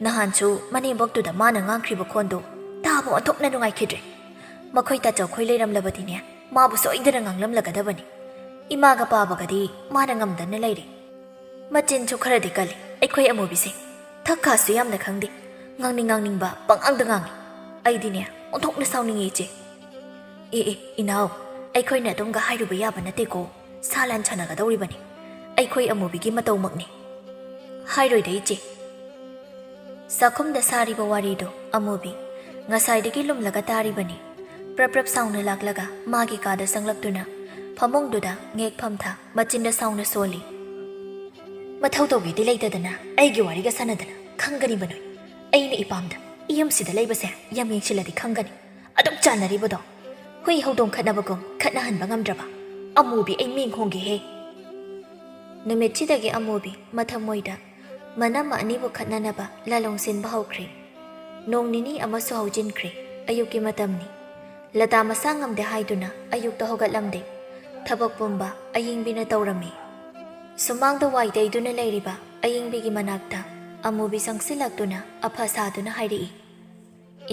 ꯅꯍꯥꯟꯁꯨ ꯃꯅꯦꯝꯕꯣꯛꯇꯨꯗ ꯃꯥꯅ ꯉꯥꯡꯈ꯭ꯔꯤꯕ ꯈꯣꯟꯗꯣ ꯇꯥꯕ ꯑꯣꯟꯊꯣꯛꯅ ꯅꯨꯡꯉꯥꯏꯈꯤꯗ꯭ꯔꯦ꯫ ꯃꯈꯣꯏ ꯇꯥꯆꯧꯈꯣꯏ ꯂꯩꯔꯝꯂꯕꯗꯤꯅꯦ, ꯃꯥꯕꯨ ꯁꯣꯏꯗꯅ ꯉꯥꯡꯂꯝꯂꯒꯗꯕꯅꯤ꯫ ꯏꯃꯥꯒ ꯄꯥꯕꯒꯗꯤ ꯃꯥꯅ ꯉꯝꯗꯅ ꯂꯩꯔꯦ꯫ ꯃꯆꯤꯟꯁꯨ ꯈꯔꯗꯤ ꯀꯜꯂꯤ ꯑꯩꯈꯣꯏ ꯑꯃꯨꯕꯤꯁꯦ꯫ ꯊꯛ ꯈꯥꯁꯨ ꯌꯥꯝꯅ ꯈꯪꯗꯦ꯫ ꯉꯥꯡꯅꯤꯡ ꯉꯥꯡꯅꯤꯡꯕ ꯄꯪꯉꯥꯡꯗ ꯉꯥꯡꯉꯤ꯫ ꯑꯩꯗꯤꯅꯦ, ꯑꯣꯟꯊꯣꯛꯅ ꯁꯥꯎꯅꯤꯡꯉꯤ ꯏꯆꯦ꯫" "ꯑꯦ ꯑꯦ, ꯏꯅꯥꯎ, ꯑꯩꯈꯣꯏꯅ ꯑꯗꯨꯝꯒ ꯍꯥꯏꯔꯨꯕ ꯌꯥꯕ ꯅꯠꯇꯦꯀꯣ꯫ ꯁꯥ ꯂꯥꯟ ꯁꯥꯟꯅꯒꯗꯧꯔꯤꯕꯅꯤ꯫ ꯑꯩꯈꯣꯏ ꯑꯃꯨꯕꯤꯒꯤ ꯃꯇꯧꯃꯛꯅꯤ꯫" "ꯍꯥꯏꯔꯣꯏꯗ ꯏꯆꯦ꯫" ꯆꯥꯛꯈꯨꯝꯗ ꯁꯥꯔꯤꯕ ꯋꯥꯔꯤꯗꯨ ꯑꯃꯨꯕꯤ ꯉꯁꯥꯏꯗꯒꯤ ꯂꯨꯝꯂꯒ ꯇꯥꯔꯤꯕꯅꯤ꯫ ꯄ꯭ꯔꯞ ꯄ꯭ꯔꯞ ꯁꯥꯎꯅ ꯂꯥꯛꯂꯒ ꯃꯥꯒꯤ ꯀꯥꯗ ꯆꯪꯂꯛꯇꯨꯅ ꯐꯃꯨꯡꯗꯨꯗ ꯉꯦꯛ ꯐꯝꯊ ꯃꯆꯤꯟꯗ ꯁꯥꯎꯅ ꯁꯣꯜꯂꯤ꯫ "ꯃꯊꯧ ꯇꯧꯒꯦꯗꯤ ꯂꯩꯇꯗꯅ ꯑꯩꯒꯤ ꯋꯥꯔꯤꯒ ꯁꯥꯟꯅꯗꯅ ꯈꯪꯒꯅꯤꯕ ꯅꯣꯏ꯫ ꯑꯩꯅ ꯏꯄꯥꯝꯗ ꯌꯨꯝꯁꯤꯗ ꯂꯩꯕꯁꯦ ꯌꯥꯝ ꯌꯦꯡꯁꯤꯜꯂꯗꯤ ꯈꯪꯒꯅꯤ꯫ ꯑꯗꯨꯛ ꯆꯥꯟꯅꯔꯤꯕꯗꯣ ꯍꯨꯏ ꯍꯧꯗꯣꯡ ꯈꯠꯅꯕꯒꯨꯝ ꯈꯠꯅꯍꯟꯕ ꯉꯝꯗ꯭ꯔꯕ ꯑꯃꯨꯕꯤ ꯑꯩ ꯃꯤꯡ ꯍꯣꯡꯒꯦꯍꯦ꯫" ꯅꯨꯃꯤꯠꯁꯤꯗꯒꯤ ꯑꯃꯨꯕꯤ ꯃꯊꯃꯣꯏꯗ ꯃꯅꯝꯃ ꯑꯅꯤꯕꯨ ꯈꯠꯅꯅꯕ ꯂꯥꯂꯣꯡ ꯁꯤꯟꯕ ꯍꯧꯈ꯭ꯔꯦ꯫ ꯅꯣꯡ ꯅꯤꯅꯤ ꯑꯃꯁꯨ ꯍꯧꯖꯤꯟꯈ꯭ꯔꯦ꯫ ꯑꯌꯨꯛꯀꯤ ꯃꯇꯝꯅꯤ꯫ ꯂꯇꯥ ꯃꯁꯥ ꯉꯝꯗꯦ ꯍꯥꯏꯗꯨꯅ ꯑꯌꯨꯛꯇ ꯍꯧꯒꯠꯂꯝꯗꯦ꯫ ꯊꯕꯛ ꯄꯨꯝꯕ ꯑꯌꯤꯡꯕꯤꯅ ꯇꯧꯔꯝꯃꯤ꯫ ꯁꯨꯃꯥꯡꯗ ꯋꯥꯏ ꯇꯩꯗꯨꯅ ꯂꯩꯔꯤꯕ ꯑꯌꯤꯡꯕꯤꯒꯤ ꯃꯅꯥꯛꯇ ꯑꯃꯨꯕꯤ ꯆꯪꯁꯤꯜꯂꯛꯇꯨꯅ ꯑꯐ ꯁꯥꯗꯨꯅ ꯍꯥꯏꯔꯛꯏ,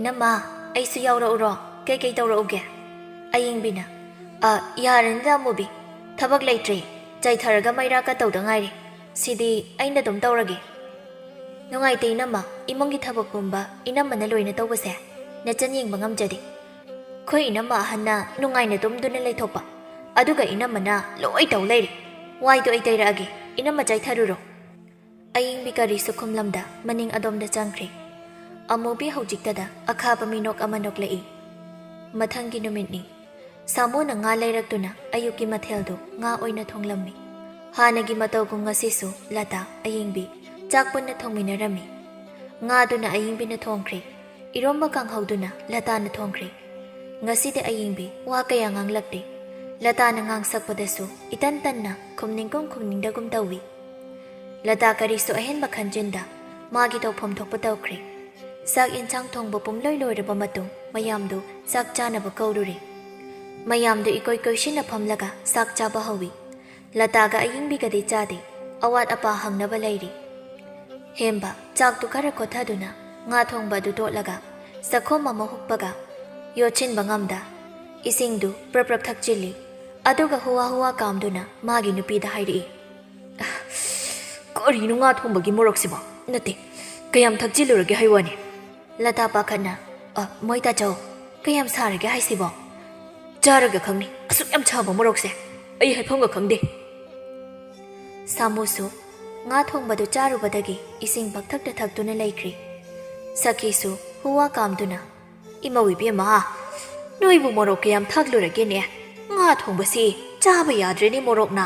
"ꯏꯅꯝꯃ, ꯑꯩꯁꯨ ꯌꯥꯎꯔꯛꯎꯔꯣ? ꯀꯩꯀꯩ ꯇꯧꯔꯛꯎꯒꯦ?" ꯑꯌꯤꯡꯕꯤꯅ, "ꯑ, ꯌꯥꯔꯅꯤꯗ ꯑꯃꯨꯕꯤ, ꯊꯕꯛ ꯂꯩꯇ꯭ꯔꯦ, ꯆꯥꯏꯊꯔꯒ ꯃꯩꯔꯥ ꯀꯠꯇꯧꯗ ꯉꯥꯏꯔꯦ꯫ ꯁꯤꯗꯤ ꯑꯩꯅ ꯑꯗꯨꯝ ꯇꯧꯔꯒꯦ꯫" "ꯅꯨꯡꯉꯥꯏꯇꯦ ꯏꯅꯝꯃ, ꯏꯃꯨꯡꯒꯤ ꯊꯕꯛ ꯄꯨꯝꯕ ꯏꯅꯝꯃꯅ ꯂꯣꯏꯅ ꯇꯧꯕꯁꯦ ꯅꯆꯟ ꯌꯦꯡꯕ ꯉꯝꯖꯗꯦ꯫ ꯑꯩꯈꯣꯏ ꯏꯅꯝꯃ ꯑꯍꯟꯅ ꯅꯨꯡꯉꯥꯏꯅ ꯇꯨꯝꯗꯨꯅ ꯂꯩꯊꯣꯛꯄ, ꯑꯗꯨꯒ ꯏꯅꯝꯃꯅ ꯂꯣꯏ ꯇꯧ ꯂꯩꯔꯦ꯫ ꯋꯥꯏꯗꯣ ꯑꯩ ꯇꯩꯔꯛꯑꯒꯦ, ꯏꯅꯝꯃ ꯆꯥꯏꯊꯔꯨꯔꯣ꯫" ꯑꯌꯤꯡꯕꯤ ꯀꯔꯤꯁꯨ ꯈꯨꯝꯂꯝꯗ ꯃꯅꯤꯡ ꯑꯗꯣꯝꯗ ꯆꯪꯈ꯭ꯔꯦ꯫ ꯑꯃꯨꯕꯤ ꯍꯧꯖꯤꯛꯇꯗ ꯑꯈꯥꯕ ꯃꯤꯅꯣꯛ ꯑꯃ ꯅꯣꯛꯂꯛꯏ꯫ ꯃꯊꯪꯒꯤ ꯅꯨꯃꯤꯠꯅꯤ꯫ ꯁꯥꯃꯨꯅ ꯉꯥ ꯂꯩꯔꯛꯇꯨꯅ ꯑꯌꯨꯛꯀꯤ ꯃꯊꯦꯜꯗꯨ ꯉꯥ ꯑꯣꯏꯅ ꯊꯣꯡꯂꯝꯃꯤ꯫ ꯍꯥꯟꯅꯒꯤ ꯃꯇꯧꯒꯨꯝ ꯉꯁꯤꯁꯨ ꯂꯇꯥ, ꯑꯌꯤꯡꯕꯤ ꯆꯥꯛ ꯄꯨꯟꯅ ꯊꯣꯡꯃꯤꯟꯅꯔꯝꯃꯤ꯫ ꯉꯥꯗꯨꯅ ꯑꯌꯤꯡꯕꯤꯅ ꯊꯣꯡꯈ꯭ꯔꯦ꯫ ꯏꯔꯣꯝꯕ ꯀꯥꯡꯍꯧꯗꯨꯅ ꯂꯇꯥꯅ ꯊꯣꯡꯈ꯭ꯔꯦ꯫ ꯉꯁꯤꯗꯤ ꯑꯌꯤꯡꯕꯤ ꯋꯥ ꯀꯌꯥ ꯉꯥꯡꯂꯛꯇꯦ꯫ ꯂꯇꯥꯅ ꯉꯥꯡꯁꯛꯄꯗꯁꯨ ꯏꯇꯟ ꯇꯟꯅ ꯈꯨꯝꯅꯤꯡꯒꯨꯝ ꯈꯨꯝꯅꯤꯡꯗꯒꯨꯝ ꯇꯧꯏ꯫ ꯂꯇꯥ ꯀꯔꯤꯁꯨ ꯑꯍꯦꯟꯕ ꯈꯟꯖꯤꯟꯗ ꯃꯥꯒꯤ ꯇꯧꯐꯝ ꯊꯣꯛꯄ ꯇꯧꯈ꯭ꯔꯦ꯫ ꯆꯥꯛ ꯌꯦꯟꯁꯥꯡ ꯊꯣꯡꯕ ꯄꯨꯝꯂꯣꯏ ꯂꯣꯏꯔꯕ ꯃꯇꯨꯡ ꯃꯌꯥꯝꯗꯨ ꯆꯥꯛ ꯆꯥꯅꯕ ꯀꯧꯔꯨꯔꯦ꯫ ꯃꯌꯥꯝꯗꯨ ꯏꯀꯣꯏ ꯀꯣꯏꯁꯤꯟꯅ ꯐꯝꯂꯒ ꯆꯥꯛ ꯆꯥꯕ ꯍꯧꯏ꯫ ꯂꯇꯥꯒ ꯑꯌꯤꯡꯕꯤꯒꯗꯤ ꯆꯥꯗꯦ꯫ ꯑꯋꯥꯠ ꯑꯄꯥ ꯍꯪꯅꯕ ꯂꯩꯔꯤ꯫ ꯍꯦꯝꯕ ꯆꯥꯛꯇꯨ ꯈꯔ ꯈꯣꯠꯊꯗꯨꯅ ꯉꯥ ꯊꯣꯡꯕ ꯑꯗꯨ ꯇꯣꯠꯂꯒ ꯆꯥꯛꯈꯣꯝ ꯑꯃ ꯍꯨꯛꯄꯒ ꯌꯣꯠꯁꯤꯟꯕ ꯉꯝꯗ ꯏꯁꯤꯡꯗꯨ ꯄ꯭ꯔꯞ ꯄ꯭ꯔꯞ ꯊꯛꯆꯤꯜꯂꯤ꯫ ꯑꯗꯨꯒ ꯍꯨꯋꯥ ꯍꯨꯋꯥ ꯀꯥꯝꯗꯨꯅ ꯃꯥꯒꯤ ꯅꯨꯄꯤꯗ ꯍꯥꯏꯔꯛꯏ, "ꯀꯔꯤꯅꯣ ꯉꯥ ꯊꯣꯡꯕꯒꯤ ꯃꯣꯔꯣꯛꯁꯤꯕꯣ? ꯅꯠꯇꯦ, ꯀꯌꯥꯝ ꯊꯛꯆꯤꯜꯂꯨꯔꯒꯦ ꯍꯥꯏ ꯋꯥꯅꯤ?" ꯂꯇꯥ ꯄꯥꯈꯠꯅ, "ꯑ, ꯃꯣꯏ ꯇꯥꯆꯧ, ꯀꯌꯥꯝ ꯁꯥꯔꯒꯦ ꯍꯥꯏꯁꯤꯕꯣ? ꯆꯥꯔꯒ ꯈꯪꯅꯤ, ꯑꯁꯨꯛ ꯌꯥꯝ ꯁꯥꯕ ꯃꯣꯔꯣꯛꯁꯦ꯫ ꯑꯩ ꯍꯥꯏꯐꯝꯒ ꯈꯪꯗꯦ꯫" ꯁꯥꯃꯨꯁꯨ ꯉꯥ ꯊꯣꯡꯕꯗꯨ ꯆꯥꯔꯨꯕꯗꯒꯤ ꯏꯁꯤꯡ ꯄꯛꯊꯛꯇ ꯊꯛꯇꯨꯅ ꯂꯩꯈ꯭ꯔꯦ꯫ ꯁꯈꯤꯁꯨ ꯍꯨꯋꯥ ꯀꯥꯝꯗꯨꯅ, "ꯏꯃꯧ ꯏꯕꯦꯝꯃ, ꯅꯣꯏꯕꯨ ꯃꯣꯔꯣꯛ ꯀꯌꯥꯝ ꯊꯥꯛꯂꯨꯔꯒꯦꯅꯦ? ꯉꯥ ꯊꯣꯡꯕꯁꯤ ꯆꯥꯕ ꯌꯥꯗ꯭ꯔꯦꯅꯦ ꯃꯣꯔꯣꯛꯅ꯫"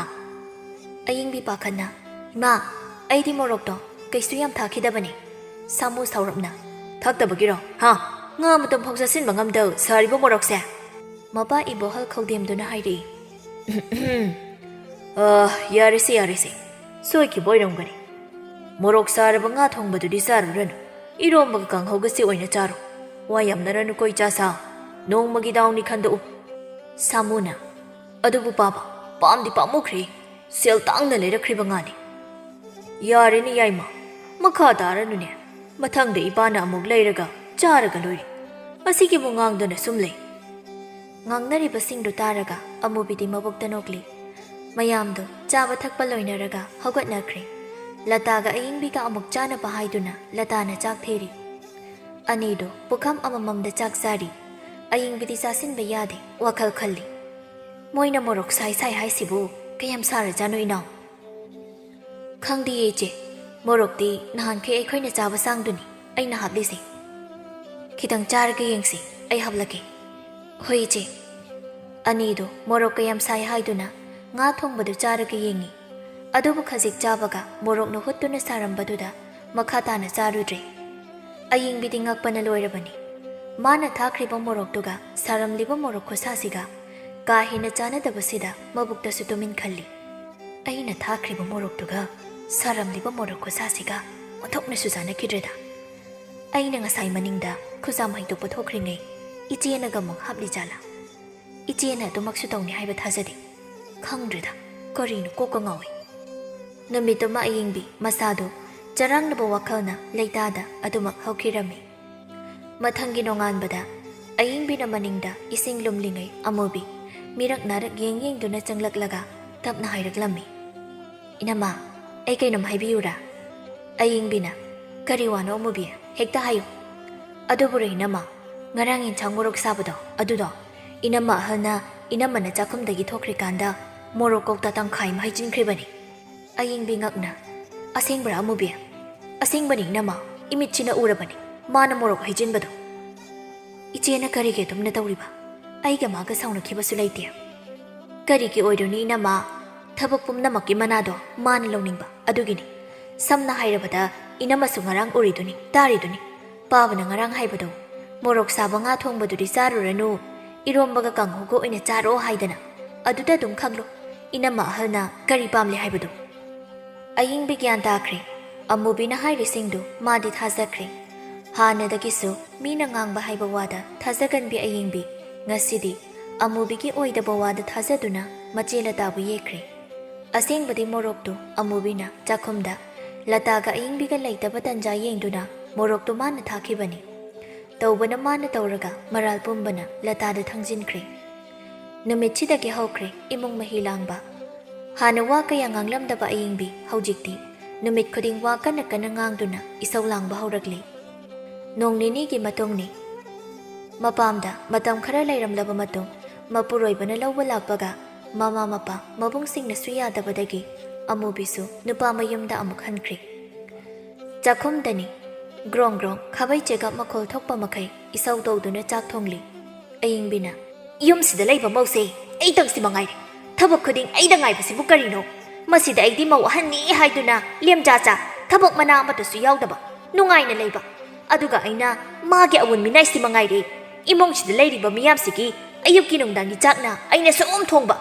ꯑꯌꯤꯡꯕꯤ ꯄꯥꯈꯠꯅ, "ꯏꯃꯥ, ꯑꯩꯗꯤ ꯃꯣꯔꯣꯛꯇꯣ ꯀꯩꯁꯨ ꯌꯥꯝ ꯊꯥꯛꯈꯤꯗꯕꯅꯦ꯫" ꯁꯥꯃꯨ ꯁꯥꯎꯔꯞꯅ, "ꯊꯥꯛꯇꯕꯒꯤꯔꯣ? ꯍꯥ? ꯉꯥ ꯃꯇꯝ ꯐꯥꯎ ꯆꯥꯁꯤꯟꯕ ꯉꯝꯗ ꯁꯥꯔꯤꯕ ꯃꯣꯔꯣꯛꯁꯦ?" ꯃꯄꯥ ꯏꯕꯣꯍꯜ ꯈꯧꯗꯦꯝꯗꯨꯅ ꯍꯥꯏꯔꯛꯏ, ꯑ, ꯌꯥꯔꯦꯁꯦ, ꯌꯥꯔꯦꯁꯦ꯫ ꯁꯣꯏꯈꯤꯕ ꯑꯣꯏꯔꯝꯒꯅꯤ꯫ ꯃꯣꯔꯣꯛ ꯁꯥꯔꯕ ꯉꯥ ꯊꯣꯡꯕꯗꯨꯗꯤ ꯆꯥꯔꯨꯔꯅꯨ꯫ ꯏꯔꯣꯝꯕꯒ ꯀꯥꯡꯍꯧꯒꯁꯤ ꯑꯣꯏꯅ ꯆꯥꯔꯣ꯫ ꯋꯥ ꯌꯥꯝꯅꯔꯅꯨꯀꯣ, ꯏꯆꯥꯁꯥ꯫ ꯅꯣꯡꯃꯒꯤ ꯗꯥꯎꯅꯤ ꯈꯟꯗꯣꯛꯎ꯫ ꯁꯥꯃꯨꯅ, "ꯑꯗꯨꯕꯨ ꯄꯥꯕ, ꯄꯥꯝꯗꯤ ꯄꯥꯝꯃꯨꯈ꯭ꯔꯦ꯫ ꯁꯦꯜ ꯇꯥꯡꯅ ꯂꯩꯔꯛꯈ꯭ꯔꯤꯕ ꯉꯥꯅꯤ꯫" "ꯌꯥꯔꯦꯅꯦ ꯌꯥꯏꯃ, ꯃꯈꯥ ꯇꯥꯔꯅꯨꯅꯦ꯫ ꯃꯊꯪꯗ ꯏꯄꯥꯅ ꯑꯃꯨꯛ ꯂꯩꯔꯒ ꯆꯥꯔꯒ ꯂꯣꯏꯔꯦ꯫ ꯑꯁꯤꯒꯤꯕꯨ ꯉꯥꯡꯗꯅ ꯁꯨꯝ ꯂꯩ꯫" ꯉꯥꯡꯅꯔꯤꯕꯁꯤꯡꯗꯨ ꯇꯥꯔꯒ ꯑꯃꯨꯕꯤꯗꯤ ꯃꯕꯨꯛꯇ ꯅꯣꯛꯂꯤ꯫ ꯃꯌꯥꯝꯗꯨ ꯆꯥꯕ ꯊꯛꯄ ꯂꯣꯏꯅꯔꯒ ꯍꯧꯒꯠꯅꯈ꯭ꯔꯦ꯫ ꯂꯇꯥꯒ ꯑꯌꯤꯡꯕꯤꯒ ꯑꯃꯨꯛ ꯆꯥꯅꯕ ꯍꯥꯏꯗꯨꯅ ꯂꯇꯥꯅ ꯆꯥꯛ ꯊꯤꯔꯤ꯫ ꯑꯅꯤꯗꯨ ꯄꯨꯈꯝ ꯑꯃꯃꯝꯗ ꯆꯥꯛ ꯆꯥꯔꯤ꯫ ꯑꯌꯤꯡꯕꯤꯗꯤ ꯆꯥꯁꯤꯟꯕ ꯌꯥꯗꯦ, ꯋꯥꯈꯜ ꯈꯜꯂꯤ꯫ "ꯃꯣꯏꯅ ꯃꯣꯔꯣꯛ ꯁꯥꯏ ꯁꯥꯏ ꯍꯥꯏꯁꯤꯕꯨ ꯀꯌꯥꯝ ꯁꯥꯔꯖꯥꯠꯅꯣ ꯏꯅꯥꯎ?" "ꯈꯪꯗꯤꯌꯦ ꯏꯆꯦ, ꯃꯣꯔꯣꯛꯇꯤ ꯅꯍꯥꯟꯈꯩ ꯑꯩꯈꯣꯏꯅ ꯆꯥꯕ ꯆꯥꯡꯗꯨꯅꯤ ꯑꯩꯅ ꯍꯥꯞꯂꯤꯁꯦ꯫" "ꯈꯤꯇꯪ ꯆꯥꯔꯒ ꯌꯦꯡꯁꯤ, ꯑꯩ ꯍꯥꯞꯂꯛꯀꯦ꯫" "ꯍꯣꯏ ꯏꯆꯦ꯫" ꯑꯅꯤꯗꯨ ꯃꯣꯔꯣꯛ ꯀꯌꯥꯝ ꯁꯥꯏ ꯍꯥꯏꯗꯨꯅ ꯉꯥ ꯊꯣꯡꯕꯗꯨ ꯆꯥꯔꯒ ꯌꯦꯡꯉꯤ꯫ ꯑꯗꯨꯕꯨ ꯈꯖꯤꯛ ꯆꯥꯕꯒ ꯃꯣꯔꯣꯛꯅ ꯍꯨꯠꯇꯨꯅ ꯁꯥꯔꯝꯕꯗꯨꯗ ꯃꯈꯥ ꯇꯥꯅ ꯆꯥꯔꯨꯗ꯭ꯔꯦ꯫ ꯑꯌꯤꯡꯕꯤꯗꯤ ꯉꯛꯄꯅ ꯂꯣꯏꯔꯕꯅꯤ꯫ ꯃꯥꯅ ꯊꯥꯈ꯭ꯔꯤꯕ ꯃꯣꯔꯣꯛꯇꯨꯒ ꯁꯥꯔꯝꯂꯤꯕ ꯃꯣꯔꯣꯛ ꯈꯨꯁꯥꯁꯤꯒ ꯀꯥ ꯍꯦꯟꯅ ꯆꯥꯟꯅꯗꯕꯁꯤꯗ ꯃꯕꯨꯛꯇꯁꯨ ꯇꯨꯃꯤꯟ ꯈꯜꯂꯤ꯫ "ꯑꯩꯅ ꯊꯥꯈ꯭ꯔꯤꯕ ꯃꯣꯔꯣꯛꯇꯨꯒ ꯁꯥꯔꯝꯂꯤꯕ ꯃꯣꯔꯣꯛ ꯈꯨꯁꯥꯁꯤꯒ ꯑꯣꯟꯊꯣꯛꯅꯁꯨ ꯆꯥꯟꯅꯈꯤꯗ꯭ꯔꯦꯗ꯫ ꯑꯩꯅ ꯉꯁꯥꯏ ꯃꯅꯤꯡꯗ ꯈꯨꯖꯥꯝ ꯍꯩꯗꯣꯛꯄ ꯊꯣꯛꯈ꯭ꯔꯤꯉꯩ ꯏꯆꯦꯅꯒ ꯑꯃꯨꯛ ꯍꯥꯞꯂꯤ ꯖꯥꯠꯂꯥ? ꯏꯆꯦꯅ ꯑꯗꯨꯃꯛꯁꯨ ꯇꯧꯅꯤ ꯍꯥꯏꯕ ꯊꯥꯖꯗꯦ꯫ ꯈꯪꯗ꯭ꯔꯦꯗ, ꯀꯔꯤꯅꯣ ꯀꯣꯛꯀ ꯉꯥꯎꯏ꯫" ꯅꯨꯃꯤꯠꯇꯨꯃ ꯑꯌꯤꯡꯕꯤ ꯃꯁꯥꯗꯨ ꯆꯔꯥꯡꯅꯕ ꯋꯥꯈꯜꯅ ꯂꯩꯇꯥꯗ ꯑꯗꯨꯃꯛ ꯍꯧꯈꯤꯔꯝꯃꯤ꯫ ꯃꯊꯪꯒꯤ ꯅꯣꯡꯉꯥꯟꯕꯗ ꯑꯌꯤꯡꯕꯤꯅ ꯃꯅꯤꯡꯗ ꯏꯁꯤꯡ ꯂꯨꯝꯂꯤꯉꯩ ꯑꯃꯨꯕꯤ ꯃꯤꯔꯛ ꯅꯥꯔꯛ ꯌꯦꯡ ꯌꯦꯡꯗꯨꯅ ꯆꯪꯂꯛꯂꯒ ꯇꯞꯅ ꯍꯥꯏꯔꯛꯂꯝꯃꯤ, "ꯏꯅꯝꯃ, ꯑꯩ ꯀꯩꯅꯣꯝ ꯍꯥꯏꯕꯤꯌꯨꯔꯥ?" ꯑꯌꯤꯡꯕꯤꯅ, "ꯀꯔꯤ ꯋꯥꯅꯣ ꯑꯃꯨꯕꯤ? ꯍꯦꯛꯇ ꯍꯥꯏꯌꯨ꯫" "ꯑꯗꯨꯕꯨꯔꯣ ꯏꯅꯝꯃ, ꯉꯔꯥꯡ ꯌꯦꯟꯁꯥꯡ ꯃꯣꯔꯣꯛ ꯁꯥꯕꯗꯣ ꯑꯗꯨꯗꯣ ꯏꯅꯝꯃ ꯑꯍꯜꯅ ꯏꯅꯝꯃꯅ ꯆꯥꯛꯈꯨꯝꯗꯒꯤ ꯊꯣꯛꯈ꯭ꯔꯤꯀꯥꯟꯗ ꯃꯣꯔꯣꯛ ꯀꯧꯇꯥ ꯇꯪꯈꯥꯏ ꯑꯃ ꯍꯩꯖꯤꯟꯈ꯭ꯔꯤꯕꯅꯤ꯫" ꯑꯌꯤꯡꯕꯤ ꯉꯛꯅ, "ꯑꯁꯦꯡꯕ꯭ꯔꯥ ꯑꯃꯨꯕꯤ?" "ꯑꯁꯦꯡꯕꯅꯤ ꯏꯅꯝꯃ, ꯏꯃꯤꯠꯁꯤꯅ ꯎꯔꯕꯅꯤ ꯃꯥꯅ ꯃꯣꯔꯣꯛ ꯍꯩꯖꯤꯟꯕꯗꯣ꯫" "ꯏꯆꯦꯅ ꯀꯔꯤꯒꯤ ꯑꯗꯨꯝꯅ ꯇꯧꯔꯤꯕ? ꯑꯩꯒ ꯃꯥꯒ ꯁꯥꯎꯅꯈꯤꯕꯁꯨ ꯂꯩꯇꯦ꯫" "ꯀꯔꯤꯒꯤ ꯑꯣꯏꯔꯨꯅꯤ ꯏꯅꯝꯃ? ꯊꯕꯛ ꯄꯨꯝꯅꯃꯛꯀꯤ ꯃꯅꯥꯗꯣ ꯃꯥꯅ ꯂꯧꯅꯤꯡꯕ ꯑꯗꯨꯒꯤꯅꯤ꯫ ꯁꯝꯅ ꯍꯥꯏꯔꯕꯗ ꯏꯅꯝꯃꯁꯨ ꯉꯔꯥꯡ ꯎꯔꯤꯗꯨꯅꯤ, ꯇꯥꯔꯤꯗꯨꯅꯤ꯫ ꯄꯥꯕꯅ ꯉꯔꯥꯡ ꯍꯥꯏꯕꯗꯣ, ꯃꯣꯔꯣꯛ ꯁꯥꯕ ꯉꯥ ꯊꯣꯡꯕꯗꯨꯗꯤ ꯆꯥꯔꯨꯔꯅꯨ, ꯏꯔꯣꯝꯕꯒ ꯀꯥꯡꯍꯧꯒ ꯑꯣꯏꯅ ꯆꯥꯔꯣ ꯍꯥꯏꯗꯅ꯫ ꯑꯗꯨꯗ ꯑꯗꯨꯝ ꯈꯪꯂꯣ, ꯏꯅꯝꯃ ꯑꯍꯜꯅ ꯀꯔꯤ ꯄꯥꯝꯂꯦ ꯍꯥꯏꯕꯗꯨ? ꯑꯌꯤꯡꯕꯤ ꯒ꯭ꯌꯥꯟ ꯇꯥꯈ꯭ꯔꯦ꯫ ꯑꯃꯨꯕꯤꯅ ꯍꯥꯏꯔꯤꯁꯤꯡꯗꯨ ꯃꯥꯗꯤ ꯊꯥꯖꯈ꯭ꯔꯦ꯫ ꯍꯥꯟꯅꯗꯒꯤꯁꯨ ꯃꯤꯅ ꯉꯥꯡꯕ ꯍꯥꯏꯕ ꯋꯥꯗ ꯊꯥꯖꯒꯟꯕꯤ ꯑꯌꯤꯡꯕꯤ ꯉꯁꯤꯗꯤ ꯑꯃꯨꯕꯤꯒꯤ ꯑꯣꯏꯗꯕ ꯋꯥꯗ ꯊꯥꯖꯗꯨꯅ ꯃꯆꯦ ꯂꯇꯥꯕꯨ ꯌꯦꯛꯈ꯭ꯔꯦ꯫ ꯑꯁꯦꯡꯕꯗꯤ ꯃꯣꯔꯣꯛꯇꯨ ꯑꯃꯨꯕꯤꯅ ꯆꯥꯛꯈꯨꯝꯗ ꯂꯇꯥꯒ ꯑꯌꯤꯡꯕꯤꯒ ꯂꯩꯇꯕ ꯇꯟꯖꯥ ꯌꯦꯡꯗꯨꯅ ꯃꯣꯔꯣꯛꯇꯨ ꯃꯥꯅ ꯊꯥꯈꯤꯕꯅꯤ꯫ ꯇꯧꯕꯅ ꯃꯥꯅ ꯇꯧꯔꯒ ꯃꯔꯥꯜ ꯄꯨꯝꯕꯅ ꯂꯇꯥꯗ ꯊꯥꯡꯖꯤꯟꯈ꯭ꯔꯦ꯫ ꯅꯨꯃꯤꯠꯁꯤꯗꯒꯤ ꯍꯧꯈ꯭ꯔꯦ ꯏꯃꯨꯡ ꯃꯍꯤ ꯂꯥꯡꯕ꯫ ꯍꯥꯟꯅ ꯋꯥ ꯀꯌꯥ ꯉꯥꯡꯂꯝꯗꯕ ꯑꯌꯤꯡꯕꯤ ꯍꯧꯖꯤꯛꯇꯤ ꯅꯨꯃꯤꯠ ꯈꯨꯗꯤꯡ ꯋꯥ ꯀꯟꯅ ꯀꯟꯅ ꯉꯥꯡꯗꯨꯅ ꯏꯁꯧ ꯂꯥꯡꯕ ꯍꯧꯔꯛꯂꯤ꯫ ꯅꯣꯡ ꯅꯤꯅꯤꯒꯤ ꯃꯇꯨꯡꯅꯤ꯫ ꯃꯄꯥꯝꯗ ꯃꯇꯝ ꯈꯔ ꯂꯩꯔꯝꯂꯕ ꯃꯇꯨꯡ, ꯃꯄꯨꯔꯣꯏꯕꯅ ꯂꯧꯕ ꯂꯥꯛꯄꯒ ꯃꯃꯥ ꯃꯄꯥ ꯃꯕꯨꯡꯁꯤꯡꯅꯁꯨ ꯌꯥꯗꯕꯗꯒꯤ ꯑꯃꯨꯕꯤꯁꯨ ꯅꯨꯄꯥ ꯃꯌꯨꯝꯗ ꯑꯃꯨꯛ ꯍꯟꯈ꯭ꯔꯦ꯫ ꯆꯥꯛꯈꯨꯝꯗꯅꯤ꯫ ꯒ꯭ꯔꯣꯡ ꯒ꯭ꯔꯣꯡ ꯈꯥꯕꯩ ꯆꯦꯒꯞ ꯃꯈꯣꯜ ꯊꯣꯛꯄ ꯃꯈꯩ ꯏꯁꯧ ꯇꯧꯗꯨꯅ ꯆꯥꯛ ꯊꯣꯡꯂꯤ꯫ ꯑꯌꯤꯡꯕꯤꯅ, "ꯌꯨꯝꯁꯤꯗ ꯂꯩꯕ ꯃꯧꯁꯦ ꯑꯩꯇꯪꯁꯤ ꯃꯉꯥꯏꯔꯦ꯫ ꯊꯕꯛ ꯈꯨꯗꯤꯡ ꯑꯩꯗ ꯉꯥꯏꯕꯁꯤꯕꯨ ꯀꯔꯤꯅꯣ? ꯃꯁꯤꯗ ꯑꯩꯗꯤ ꯃꯧ ꯑꯍꯟꯅꯤ ꯍꯥꯏꯗꯨꯅ ꯂꯦꯝꯖꯥ ꯆꯥ, ꯊꯕꯛ ꯃꯅꯥ ꯑꯃꯠꯇꯁꯨ ꯌꯥꯎꯗꯕ, ꯅꯨꯡꯉꯥꯏꯅ ꯂꯩꯕ꯫ ꯑꯗꯨꯒ ꯑꯩꯅ ꯃꯥꯒꯤ ꯑꯋꯨꯟ ꯃꯤꯅꯥꯏꯁꯤ ꯃꯉꯥꯏꯔꯦ꯫ ꯏꯃꯨꯡꯁꯤꯗ ꯂꯩꯔꯤꯕ ꯃꯤꯌꯥꯝꯁꯤꯒꯤ ꯑꯌꯨꯛꯀꯤ ꯅꯨꯡꯗꯥꯡꯒꯤ ꯆꯥꯛꯅ ꯑꯩꯅ ꯁꯨꯝ ꯊꯣꯡꯕ꯫